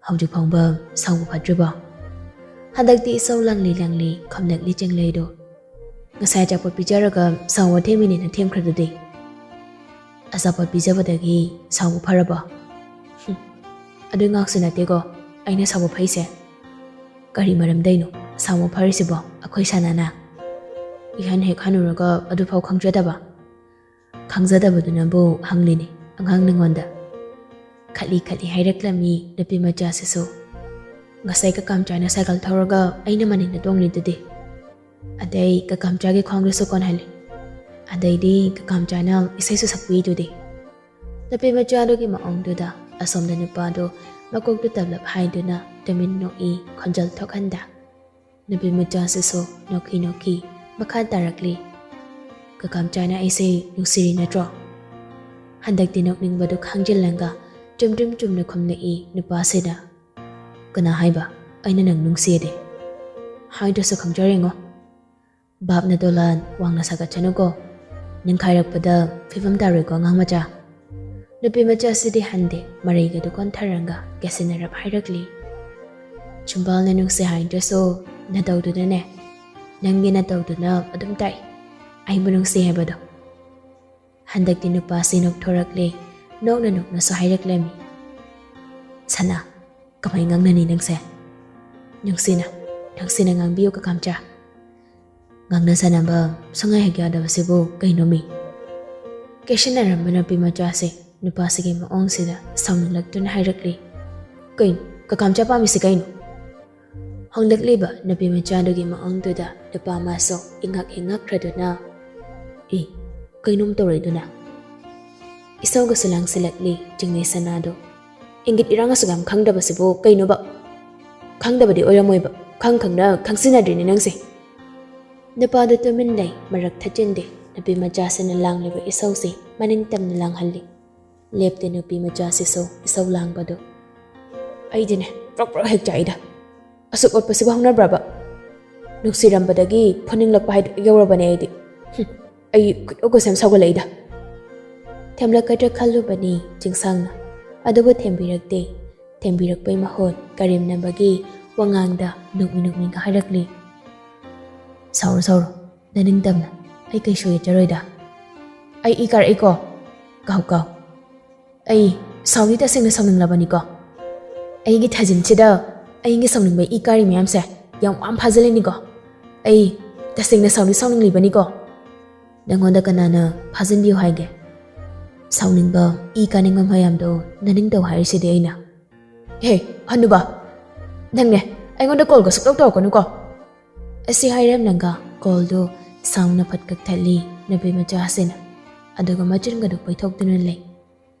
"ꯍꯧꯖꯤꯛ ꯐꯥꯎꯕ ꯁꯥꯎꯕ ꯐꯠꯇ꯭ꯔꯤꯕꯣ?" ꯍꯟꯗꯛꯇꯤ ꯏꯁꯧ ꯂꯪꯂꯤ ꯂꯪꯂꯤ ꯈꯨꯝꯂꯛꯂꯤ ꯆꯤꯡꯂꯩꯗꯨ꯫ "ꯉꯁꯥꯏ ꯑꯆꯥꯄꯣꯠ ꯄꯤꯖꯔꯒ ꯁꯥꯎꯕ ꯊꯦꯝꯃꯤꯅꯦꯅ ꯊꯦꯝꯈ꯭ꯔꯗꯨꯗꯤ꯫ ꯑꯆꯥꯄꯣꯠ ꯄꯤꯖꯕꯗꯒꯤ ꯁꯥꯎꯕ ꯐꯔꯕꯣ?" "ꯍꯨꯝ, ꯑꯗꯨ ꯉꯥꯛꯁꯨ ꯅꯠꯇꯦꯀꯣ ꯑꯩꯅ ꯁꯥꯎꯕ ꯐꯩꯁꯦ꯫ ꯀꯔꯤ ꯃꯔꯝꯗꯩꯅꯣ ꯁꯥꯎꯕ ꯐꯔꯤꯁꯤꯕꯣ ꯑꯩꯈꯣꯏ ꯁꯅꯥꯅ? ꯏꯍꯟ ꯍꯦꯛ ꯍꯟꯅꯨꯔꯒ ꯑꯗꯨꯐꯥꯎ ꯈꯪꯖꯗꯕ?" ꯈꯪꯖꯗꯕꯗꯨꯅꯕꯨ ꯍꯪꯂꯤꯅꯤ ꯑꯉꯥꯡ ꯅꯉꯣꯟꯗ꯫ ꯈꯠꯂꯤ ꯈꯠꯂꯤ ꯍꯥꯏꯔꯛꯂꯝꯃꯤ ꯅꯨꯄꯤ ꯃꯆꯥꯁꯤꯁꯨ꯫ "ꯉꯁꯥꯏ ꯀꯀꯥꯝꯆꯥꯅ ꯁꯥꯏꯀꯜ ꯊꯧꯔꯒ ꯑꯩꯅ ꯃꯅꯤꯡꯗ ꯇꯣꯡꯂꯤꯗꯨꯗꯤ꯫ ꯑꯗꯩ ꯀꯀꯥꯝꯆꯥꯒꯤ ꯈ꯭ꯋꯥꯡꯗꯁꯨ ꯀꯣꯟꯍꯜꯂꯤ꯫ ꯑꯗꯩꯗꯤ ꯀꯀꯥꯝꯆꯥꯅ ꯏꯁꯩꯁꯨ ꯁꯛꯄꯤꯗꯨꯗꯤ꯫" ꯅꯨꯄꯤ ꯃꯆꯥꯗꯨꯒꯤ ꯃꯑꯣꯡꯗꯨꯗ ꯑꯁꯣꯝꯗ ꯅꯨꯄꯥꯗꯨ ꯃꯀꯣꯛꯇꯨ ꯇꯞꯂꯞ ꯍꯥꯏꯗꯨꯅ ꯇꯨꯃꯤꯟ ꯅꯣꯛꯏ, ꯈꯣꯟꯖꯦꯜ ꯊꯣꯛꯍꯟꯗ꯫ ꯅꯨꯄꯤ ꯃꯆꯥꯁꯤꯁꯨ ꯅꯣꯛꯈꯤ ꯅꯣꯛꯈꯤ ꯃꯈꯥ ꯇꯥꯔꯛꯂꯤ꯫ "ꯀꯀꯥꯝꯆꯥꯅ ꯑꯩꯁꯦ ꯅꯨꯡꯁꯤꯔꯤ ꯅꯠꯇ꯭ꯔꯣ?" ꯍꯟꯗꯛꯇꯤ ꯅꯣꯛꯅꯤꯡꯕꯗꯨ ꯈꯥꯡꯖꯤꯜꯂꯒ ꯆꯨꯝꯗ꯭ꯔꯤꯡ ꯆꯨꯝꯅ ꯈꯨꯝꯂꯛꯏ ꯅꯨꯄꯥꯁꯤꯅ꯫ "ꯀꯅꯥ ꯍꯥꯏꯕ ꯑꯩꯅ ꯅꯪ ꯅꯨꯡꯁꯤꯌꯦꯗꯤ? ꯍꯥꯏꯗ꯭ꯔꯁꯨ ꯈꯪꯖꯔꯦꯉꯣ꯫ ꯚꯥꯞꯅ ꯗꯣꯂꯥꯟ ꯋꯥꯡꯅ ꯁꯥꯒꯠꯆꯅꯨꯀꯣ꯫ ꯅꯤꯡꯈꯥꯏꯔꯛꯄꯗ ꯐꯤꯕꯝ ꯇꯥꯔꯣꯏꯀꯣ ꯑꯉꯥꯡ ꯃꯆꯥ꯫" ꯅꯨꯄꯤ ꯃꯆꯥꯁꯤꯗꯤ ꯍꯟꯗꯦ, ꯃꯔꯩꯒꯗꯨ ꯀꯣꯟꯊꯔꯒ ꯀꯦꯁꯤꯟꯅꯔꯞ ꯍꯥꯏꯔꯛꯂꯤ꯫ "ꯆꯨꯝꯕꯥꯜꯅ ꯅꯨꯡꯁꯤ ꯍꯥꯏꯗ꯭ꯔꯁꯨ ꯅꯇꯧꯗꯨꯅꯅꯦ꯫ ꯅꯪꯒꯤ ꯅꯇꯧꯗꯨꯅ ꯑꯗꯨꯝ ꯇꯥꯛꯏ ꯑꯩꯕꯨ ꯅꯨꯡꯁꯤ ꯍꯥꯏꯕꯗꯣ꯫" ꯍꯟꯗꯛꯇꯤ ꯅꯨꯄꯥꯁꯤ ꯅꯣꯛꯊꯣꯔꯛꯂꯦ, ꯅꯣꯛꯅ ꯅꯣꯛꯅꯁꯨ ꯍꯥꯏꯔꯛꯂꯝꯃꯤ꯫ "ꯁꯅꯥ, ꯀꯃꯥꯏ ꯉꯥꯡꯅꯅꯤ ꯅꯪꯁꯦ? ꯅꯨꯡꯁꯤꯅ, ꯅꯨꯡꯁꯤꯅ ꯉꯥꯡꯕꯤꯌꯨ ꯀꯀꯥꯝꯆꯥ꯫" "ꯉꯥꯡꯅ ꯁꯥꯟꯅꯕ ꯁꯨꯡꯍꯩ ꯍꯦꯛ ꯌꯥꯗꯕꯁꯤꯕꯨ ꯀꯩꯅꯣꯃꯤ?" ꯀꯦꯁꯤꯟꯅꯔꯝꯕ ꯅꯨꯄꯤ ꯃꯆꯥꯁꯦ ꯅꯨꯄꯥꯁꯤꯒꯤ ꯃꯑꯣꯡꯁꯤꯗ ꯁꯥꯎꯅꯤꯡꯂꯛꯇꯨꯅ ꯍꯥꯏꯔꯛꯂꯤ꯫ "ꯀꯩꯅꯣ, "ꯀꯀꯥꯝꯆꯥ ꯄꯥꯝꯃꯤꯁꯤ ꯀꯩꯅꯣ?" ꯍꯪꯂꯛꯂꯤꯕ ꯅꯨꯄꯤ ꯃꯆꯥꯗꯨꯒꯤ ꯃꯑꯣꯡꯗꯨꯗ ꯅꯨꯄꯥ ꯃꯥꯁꯨ ꯏꯉꯛ ꯍꯦꯛ ꯉꯛꯈ꯭ꯔꯗꯨꯅ, "ꯏ, ꯀꯩꯅꯣꯝ ꯇꯧꯔꯛꯏꯗꯨꯅ?" ꯏꯁꯧꯒꯁꯨ ꯂꯥꯡꯁꯤꯜꯂꯛꯂꯤ ꯆꯤꯡꯃꯤ ꯁꯅꯥꯗꯣ꯫ "ꯏꯪꯒꯤꯠ ꯏꯔꯥꯡ ꯑꯁꯨꯛ ꯌꯥꯝ ꯈꯪꯗꯕꯁꯤꯕꯨ ꯀꯩꯅꯣꯕ?" "ꯈꯪꯗꯕꯗꯤ ꯑꯣꯏꯔꯝꯃꯣꯏꯕ, ꯈꯪ ꯈꯪꯅ ꯈꯪꯖꯤꯟꯅꯗ꯭ꯔꯤꯅꯦ ꯅꯪꯁꯦ꯫" ꯅꯨꯄꯥꯗꯨ ꯇꯨꯃꯤꯟ ꯂꯩ, ꯃꯔꯛ ꯊꯠꯆꯤꯟꯗꯦ꯫ ꯅꯨꯄꯤ ꯃꯆꯥꯁꯤꯅ ꯂꯥꯡꯂꯤꯕ ꯏꯁꯧꯁꯤ ꯃꯅꯤꯡ ꯇꯝꯅ ꯂꯥꯡꯍꯜꯂꯤ꯫ ꯂꯦꯞꯇꯦ ꯅꯨꯄꯤ ꯃꯆꯥꯁꯤꯁꯨ ꯏꯁꯧ ꯂꯥꯡꯕꯗꯨ꯫ "ꯑꯩꯗꯤꯅꯦ, ꯄ꯭ꯔꯣꯛ ꯄ꯭ꯔꯣꯛ ꯍꯦꯛ ꯆꯥꯛꯏꯗ꯫ ꯑꯁꯨꯛ ꯑꯣꯠꯄꯁꯤꯕꯨ ꯍꯧꯅꯕ꯭ꯔꯕ? ꯅꯨꯡꯁꯤꯔꯝꯕꯗꯒꯤ ꯐꯨꯅꯤꯡꯂꯛꯄ ꯍꯥꯏꯗꯨ ꯌꯧꯔꯕꯅꯦ ꯑꯩꯗꯤ꯫ ꯍꯨꯝ, ꯑꯩ ꯈꯣꯏꯗꯧꯒꯁꯦ ꯌꯥꯝ ꯁꯥꯎꯒꯠꯂꯛꯏꯗ꯫" ꯊꯦꯝꯂꯛꯀꯗ꯭ꯔꯥ ꯈꯜꯂꯨꯕꯅꯤ ꯆꯤꯡꯁꯥꯡꯅ, ꯑꯗꯨꯕꯨ ꯊꯦꯝꯕꯤꯔꯛꯇꯦ꯫ ꯊꯦꯝꯕꯤꯔꯛꯄꯩ ꯃꯍꯨꯠ ꯀꯔꯦꯝꯅꯕꯒꯤ ꯋꯥꯉꯥꯡꯗ ꯅꯣꯛꯃꯤ ꯅꯣꯛꯃꯤꯒ ꯍꯥꯏꯔꯛꯂꯤ, "ꯁꯥꯎꯔꯣ, ꯁꯥꯎꯔꯣ, ꯅꯅꯤꯡꯇꯝꯅ꯫ ꯑꯩ ꯀꯩꯁꯨ ꯌꯦꯠꯆꯔꯣꯏꯗ꯫ ꯑꯩ ꯏ ꯀꯥꯔꯛꯏꯀꯣ꯫ ꯀꯥꯎ, ꯀꯥꯎ꯫ ꯑꯩ ꯁꯥꯎꯗꯤ ꯇꯁꯦꯡꯅ ꯁꯥꯎꯅꯤꯡꯂꯕꯅꯤꯀꯣ꯫ ꯑꯩꯒꯤ ꯊꯥꯖꯤꯟꯁꯤꯗ ꯑꯩꯒꯤ ꯁꯥꯎꯅꯤꯡꯕ ꯏ ꯀꯥꯔꯤ ꯃꯌꯥꯝꯁꯦ ꯌꯥꯝ ꯋꯥꯅ ꯐꯥꯖꯤꯜꯂꯤꯅꯤꯀꯣ꯫ ꯑꯩ ꯇꯁꯦꯡꯅ ꯁꯥꯎꯗꯤ ꯁꯥꯎꯅꯤꯡꯂꯤꯕꯅꯤꯀꯣ꯫" "ꯅꯪꯉꯣꯟꯗ ꯀꯅꯥꯅ ꯐꯥꯖꯤꯟꯕꯤꯌꯨ ꯍꯥꯏꯒꯦ? ꯁꯥꯎꯅꯤꯡꯕ, ꯏ ꯀꯥꯅꯤꯡꯕ ꯃꯌꯥꯝꯗꯣ ꯅꯅꯤꯡꯇꯧ ꯍꯥꯏꯔꯤꯁꯤꯗꯤ ꯑꯩꯅ꯫" "ꯍꯦ, ꯍꯅꯨꯕ, ꯅꯪꯅꯦ ꯑꯩꯉꯣꯟꯗ ꯀꯣꯜꯒ ꯁꯨꯛꯇꯧ ꯇꯧꯔꯛꯀꯅꯨꯀꯣ꯫" ꯑꯁꯤ ꯍꯥꯏꯔꯝꯂꯒ ꯀꯣꯜꯗꯨ ꯁꯥꯎꯅ ꯐꯠ ꯀꯛꯊꯠꯂꯤ ꯅꯨꯄꯤ ꯃꯆꯥꯁꯤꯅ, ꯑꯗꯨꯒ ꯃꯆꯤꯟꯒꯗꯨ ꯄꯩꯊꯣꯛꯇꯨꯅ ꯂꯩ꯫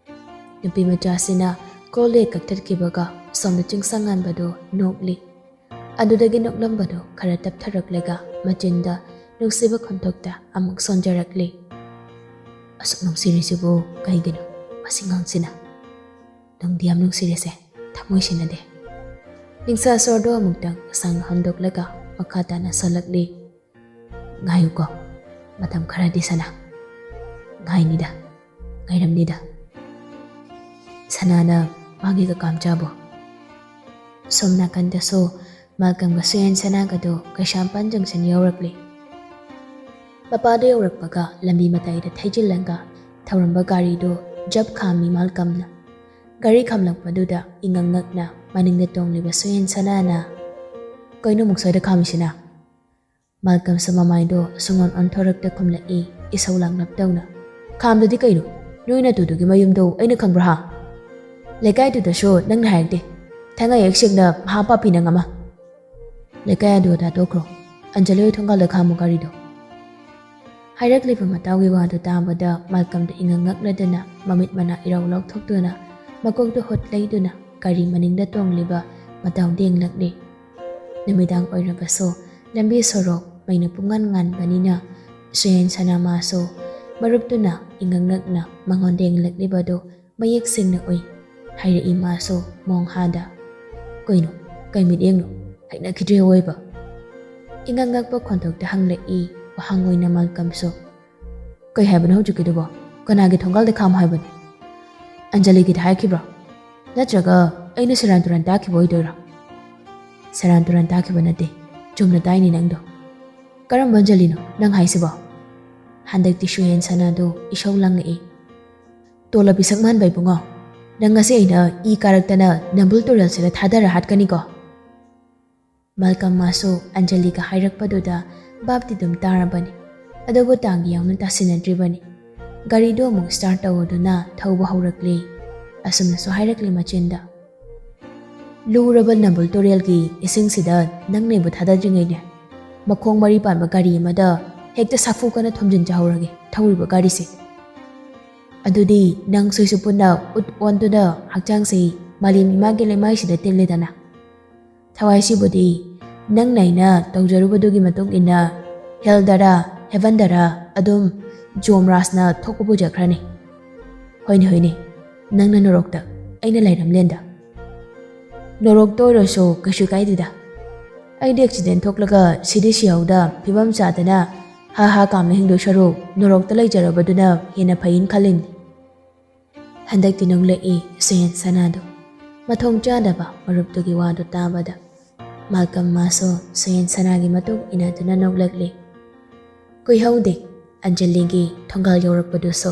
ꯅꯨꯄꯤ ꯃꯆꯥꯁꯤꯅ ꯀꯣꯜ ꯍꯦꯛ ꯀꯛꯊꯠꯈꯤꯕꯒ ꯁꯣꯝꯗ ꯆꯤꯡꯁꯪ ꯉꯥꯟꯕꯗꯨ ꯅꯣꯛꯂꯤ꯫ ꯑꯗꯨꯗꯒꯤ ꯅꯣꯛꯂꯝꯕꯗꯨ ꯈꯔ ꯇꯞꯊꯔꯛꯂꯒ ꯃꯆꯤꯟꯗ ꯅꯨꯡꯁꯤꯕ ꯈꯣꯟꯊꯣꯛꯇ ꯑꯃꯨꯛ ꯁꯣꯟꯖꯔꯛꯂꯤ꯫ "ꯑꯁꯨꯛ ꯅꯨꯡꯁꯤꯔꯤꯁꯤꯕꯨ ꯀꯩꯒꯤꯅꯣ ꯃꯁꯤ ꯉꯥꯡꯁꯤꯅ? ꯅꯨꯡꯗꯤ ꯌꯥꯝ ꯅꯨꯡꯁꯤꯔꯦꯁꯦ, ꯊꯃꯣꯏ ꯁꯤꯟꯅꯗꯦ꯫" ꯅꯤꯡꯁꯥ ꯁꯣꯔꯗꯣ ꯑꯃꯨꯛꯇꯪ ꯁꯥꯡꯅ ꯍꯣꯟꯗꯣꯛꯂꯒ ꯃꯈꯥ ꯇꯥꯅ ꯁꯣꯜꯂꯛꯂꯤ꯫ "ꯉꯥꯏꯌꯨꯀꯣ, ꯃꯇꯝ ꯈꯔꯗꯤ ꯁꯅꯥ꯫ ꯉꯥꯏꯅꯤꯗ, ꯉꯥꯏꯔꯝꯅꯤꯗ꯫" ꯁꯅꯥꯅ ꯃꯥꯒꯤ ꯀꯀꯥꯝꯆꯥꯕꯨ꯫ ꯁꯣꯝ ꯅꯥꯀꯟꯗꯁꯨ ꯃꯥꯂꯀꯝꯒ ꯁꯨꯌꯦꯟ ꯁꯅꯥꯒꯗꯨ ꯀꯩꯁꯥꯝꯄꯥꯟ ꯖꯪꯁꯟ ꯌꯧꯔꯛꯂꯤ꯫ ꯃꯄꯥꯗꯨ ꯌꯧꯔꯛꯄꯒ ꯂꯝꯕꯤ ꯃꯇꯥꯏꯗ ꯊꯩꯖꯤꯜꯂꯒ ꯊꯧꯔꯝꯕ ꯒꯥꯔꯤꯗꯨ ꯖꯞ ꯈꯥꯝꯃꯤ ꯃꯥꯂꯀꯝꯅ꯫ ꯒꯥꯔꯤ ꯈꯥꯝꯂꯛꯄꯗꯨꯗ ꯏꯉꯛ ꯉꯛꯅ ꯃꯅꯤꯡꯗ ꯇꯣꯡꯂꯤꯕ ꯁꯨꯌꯦꯟ ꯁꯅꯥꯅ, "ꯀꯩꯅꯣ ꯑꯃꯨꯛ ꯁ꯭ꯋꯥꯏꯗ ꯈꯥꯝꯃꯤꯁꯤꯅ?" ꯃꯥꯂꯀꯝꯁꯨ ꯃꯃꯥꯏꯗꯣ ꯁꯨꯡꯑꯣꯟ ꯑꯣꯟꯊꯣꯔꯛꯇ ꯈꯨꯝꯂꯛꯏ, ꯏꯁꯧ ꯂꯥꯡꯂꯞ ꯇꯧꯅ꯫ "ꯈꯥꯝꯗꯗꯤ ꯀꯩꯅꯣ? ꯅꯣꯏ ꯅꯇꯨꯗꯨꯒꯤ ꯃꯌꯨꯝꯗꯣ ꯑꯩꯅ ꯈꯪꯕ꯭ꯔꯥ ꯍꯥ? ꯂꯩꯀꯥꯏꯗꯨꯗꯁꯨ ꯅꯪꯅ ꯍꯥꯏꯔꯛꯇꯦ꯫ ꯊꯥꯏꯅ ꯍꯦꯛ ꯁꯦꯡꯅ ꯃꯍꯥ ꯄꯥꯄꯤ ꯅꯪ ꯑꯃ꯫ ꯂꯩꯀꯥꯏ ꯑꯗꯨ ꯑꯗꯥ ꯇꯣꯛꯈ꯭ꯔꯣ꯫ ꯑꯟꯖꯂꯤ ꯍꯣꯏ ꯊꯣꯡꯒꯥꯜꯗ ꯈꯥꯝꯃꯨ ꯒꯥꯔꯤꯗꯣ꯫ ꯍꯥꯏꯔꯛꯂꯤꯕ ꯃꯇꯥꯎꯒꯤ ꯋꯥꯗꯨ ꯇꯥꯕꯗ ꯃꯥꯜꯀꯝꯗ ꯏꯉꯛ ꯉꯛꯂꯗꯅ ꯃꯃꯤꯠ ꯃꯅꯥ ꯏꯔꯧ ꯂꯧꯊꯣꯛꯇꯨꯅ ꯃꯀꯣꯛꯇꯨ ꯍꯨꯠ ꯂꯩꯗꯨꯅ ꯒꯥꯔꯤ ꯃꯅꯤꯡꯗ ꯇꯣꯡꯂꯤꯕ ꯃꯇꯥꯎꯗ ꯌꯦꯡꯂꯛꯂꯤ꯫ ꯅꯨꯃꯤꯗꯥꯡ ꯑꯣꯏꯔꯕꯁꯨ ꯂꯝꯕꯤ ꯁꯣꯔꯣꯛ ꯃꯩꯅ ꯄꯨꯡꯉꯥꯟ ꯉꯥꯟꯕꯅꯤꯅ ꯁꯨꯌꯦꯟ ꯁꯅꯥ ꯃꯥꯁꯨ ꯃꯔꯨꯞꯇꯨꯅ ꯏꯉꯛ ꯉꯛꯅ ꯃꯉꯣꯟꯗ ꯌꯦꯡꯂꯛꯂꯤꯕꯗꯨ ꯃꯌꯦꯛ ꯁꯦꯡꯅ ꯎꯏ꯫ ꯍꯥꯏꯔꯛꯏ ꯃꯥꯁꯨ ꯃꯣꯡ ꯍꯥꯗ꯫ "ꯀꯩꯅꯣ? ꯀꯩ ꯃꯤꯠꯌꯦꯡꯅꯣ? ꯍꯩꯅꯈꯤꯗ꯭ꯔꯦ ꯑꯣꯏꯕ?" ꯏꯉꯛ ꯉꯛꯄ ꯈꯣꯟꯊꯣꯛꯇ ꯍꯪꯂꯛꯏ ꯋꯥꯍꯪ ꯑꯣꯏꯅ ꯃꯥꯜꯀꯝꯁꯨ꯫ "ꯀꯩ ꯍꯥꯏꯕꯅꯣ ꯍꯧꯖꯤꯛꯀꯤꯗꯨꯕꯣ? ꯀꯅꯥꯒꯤ ꯊꯣꯡꯒꯥꯜꯗ ꯈꯥꯝꯃꯣ ꯍꯥꯏꯕꯅꯣ? ꯑꯟꯖꯂꯤꯒꯤꯗ ꯍꯥꯏꯈꯤꯕ꯭ꯔꯣ? ꯅꯠꯇ꯭ꯔꯒ ꯑꯩꯅ ꯁꯦꯔꯥꯟ ꯇꯨꯔꯥꯟ ꯇꯥꯈꯤꯕ ꯑꯣꯏꯗꯣꯏꯔꯣ?" "ꯁꯦꯔꯥꯟ ꯇꯨꯔꯥꯟ ꯇꯥꯈꯤꯕ ꯅꯠꯇꯦ, ꯆꯨꯝꯅ ꯇꯥꯏꯅꯤ ꯅꯪꯗꯣ꯫ ꯀꯔꯝꯕ ꯑꯟꯖꯂꯤꯅꯣ ꯅꯪ ꯍꯥꯏꯁꯤꯕꯣ?" ꯍꯟꯗꯛꯇꯤ ꯁꯨꯌꯦꯟ ꯁꯅꯥꯗꯨ ꯏꯁꯧ ꯂꯥꯡꯉꯛꯏ꯫ "ꯇꯣꯂꯞ ꯄꯤꯁꯛ ꯃꯥꯟꯕ ꯏꯕꯨꯡꯉꯣ, ꯅꯪ ꯉꯁꯤ ꯑꯩꯅ ꯏ ꯀꯥꯔꯛꯇꯅ ꯅꯝꯕꯨꯜ ꯇꯨꯔꯦꯜꯁꯤꯗ ꯊꯥꯗꯔ ꯍꯥꯠꯀꯅꯤꯀꯣ?" ꯃꯥꯜꯀꯝ ꯃꯥꯁꯨ ꯑꯟꯖꯂꯤꯒ ꯍꯥꯏꯔꯛꯄꯗꯨꯗ ꯚꯥꯞꯇꯤ ꯑꯗꯨꯝ ꯇꯥꯔꯕꯅꯤ, ꯑꯗꯨꯕꯨ ꯇꯥꯡꯒꯤ ꯌꯥꯎꯅ ꯇꯥꯁꯤꯟꯅꯗ꯭ꯔꯤꯕꯅꯤ꯫ ꯒꯥꯔꯤꯗꯨ ꯑꯃꯨꯛ ꯁ꯭ꯇꯥꯔꯠ ꯇꯧꯔꯗꯨꯅ ꯊꯧꯕ ꯍꯧꯔꯛꯂꯤ꯫ ꯑꯁꯨꯝꯅꯁꯨ ꯍꯥꯏꯔꯛꯂꯤ ꯃꯆꯤꯟꯗ, "ꯂꯨꯔꯕ ꯅꯝꯕꯨꯜ ꯇꯨꯔꯦꯜꯒꯤ ꯏꯁꯤꯡꯁꯤꯗ ꯅꯪꯅ ꯑꯩꯕꯨ ꯊꯥꯗꯗ꯭ꯔꯤꯉꯩꯅꯦ, ꯃꯈꯣꯡ ꯃꯔꯤ ꯄꯥꯟꯕ ꯒꯥꯔꯤ ꯑꯃꯗ ꯍꯦꯛꯇ ꯁꯥꯐꯨ ꯀꯟꯅ ꯊꯣꯝꯖꯤꯟꯖꯍꯧꯔꯒꯦ ꯊꯧꯔꯤꯕ ꯒꯥꯔꯤꯁꯦ꯫ ꯑꯗꯨꯗꯤ ꯅꯪ ꯁꯣꯏꯁꯨ ꯄꯨꯟꯅ ꯎꯠ ꯑꯣꯟꯗꯨꯅ ꯍꯛꯆꯥꯡꯁꯤ ꯃꯥꯂꯦꯝ ꯏꯃꯥꯒꯤ ꯂꯩꯃꯥꯏꯁꯤꯗ ꯇꯤꯜꯂꯦꯗꯅ꯫ ꯊꯋꯥꯏꯁꯤꯕꯨꯗꯤ ꯅꯪꯅ ꯑꯩꯅ ꯇꯧꯖꯔꯨꯕꯗꯨꯒꯤ ꯃꯇꯨꯡ ꯏꯟꯅ ꯍꯦꯜꯗꯔ, ꯍꯦꯚꯟꯗꯔ ꯑꯗꯨꯝ ꯖꯣꯝꯔꯥꯖꯅ ꯊꯣꯛꯄ ꯄꯨꯖꯈ꯭ꯔꯅꯤ꯫ ꯍꯣꯏꯅꯦ, ꯍꯣꯏꯅꯦ, ꯅꯪꯅ ꯅꯣꯔꯣꯛꯇ, ꯑꯩꯅ ꯂꯥꯏꯔꯝꯂꯦꯟꯗ꯫ ꯅꯣꯔꯣꯛꯇ ꯑꯣꯏꯔꯁꯨ ꯀꯩꯁꯨ ꯀꯥꯏꯗꯦꯗ꯫ ꯑꯩꯗꯤ ꯑꯦꯛꯁꯤꯗꯦꯟ ꯊꯣꯛꯂꯒ ꯁꯤꯗꯤ ꯁꯤꯍꯧꯗ ꯐꯤꯕꯝ ꯆꯥꯗꯅ ꯍꯥ ꯍꯥ ꯀꯥꯝꯅ ꯍꯤꯡꯗꯣꯏ ꯁꯔꯨꯛ ꯅꯣꯔꯣꯛꯇ ꯂꯩꯖꯔꯕꯗꯨꯅ ꯍꯦꯟꯅ ꯐꯩꯅ ꯈꯜꯂꯤꯝꯅꯤ꯫" ꯍꯟꯗꯛꯇꯤ ꯅꯣꯛꯂꯛꯏ ꯁꯨꯌꯦꯟ ꯁꯅꯥꯗꯨ꯫ ꯃꯊꯣꯡ ꯆꯥꯗꯕ ꯃꯔꯨꯞꯇꯨꯒꯤ ꯋꯥꯗꯨ ꯇꯥꯕꯗ ꯃꯥꯜꯀꯝ ꯃꯥꯁꯨ ꯁꯨꯌꯦꯟ ꯁꯅꯥꯒꯤ ꯃꯇꯨꯡ ꯏꯟꯅꯗꯨꯅ ꯅꯣꯛꯂꯛꯂꯤ꯫ ꯀꯨꯏꯍꯧꯗꯦ ꯑꯟꯖꯂꯤꯒꯤ ꯊꯣꯡꯒꯥꯜ ꯌꯧꯔꯛꯄꯗꯨꯁꯨ꯫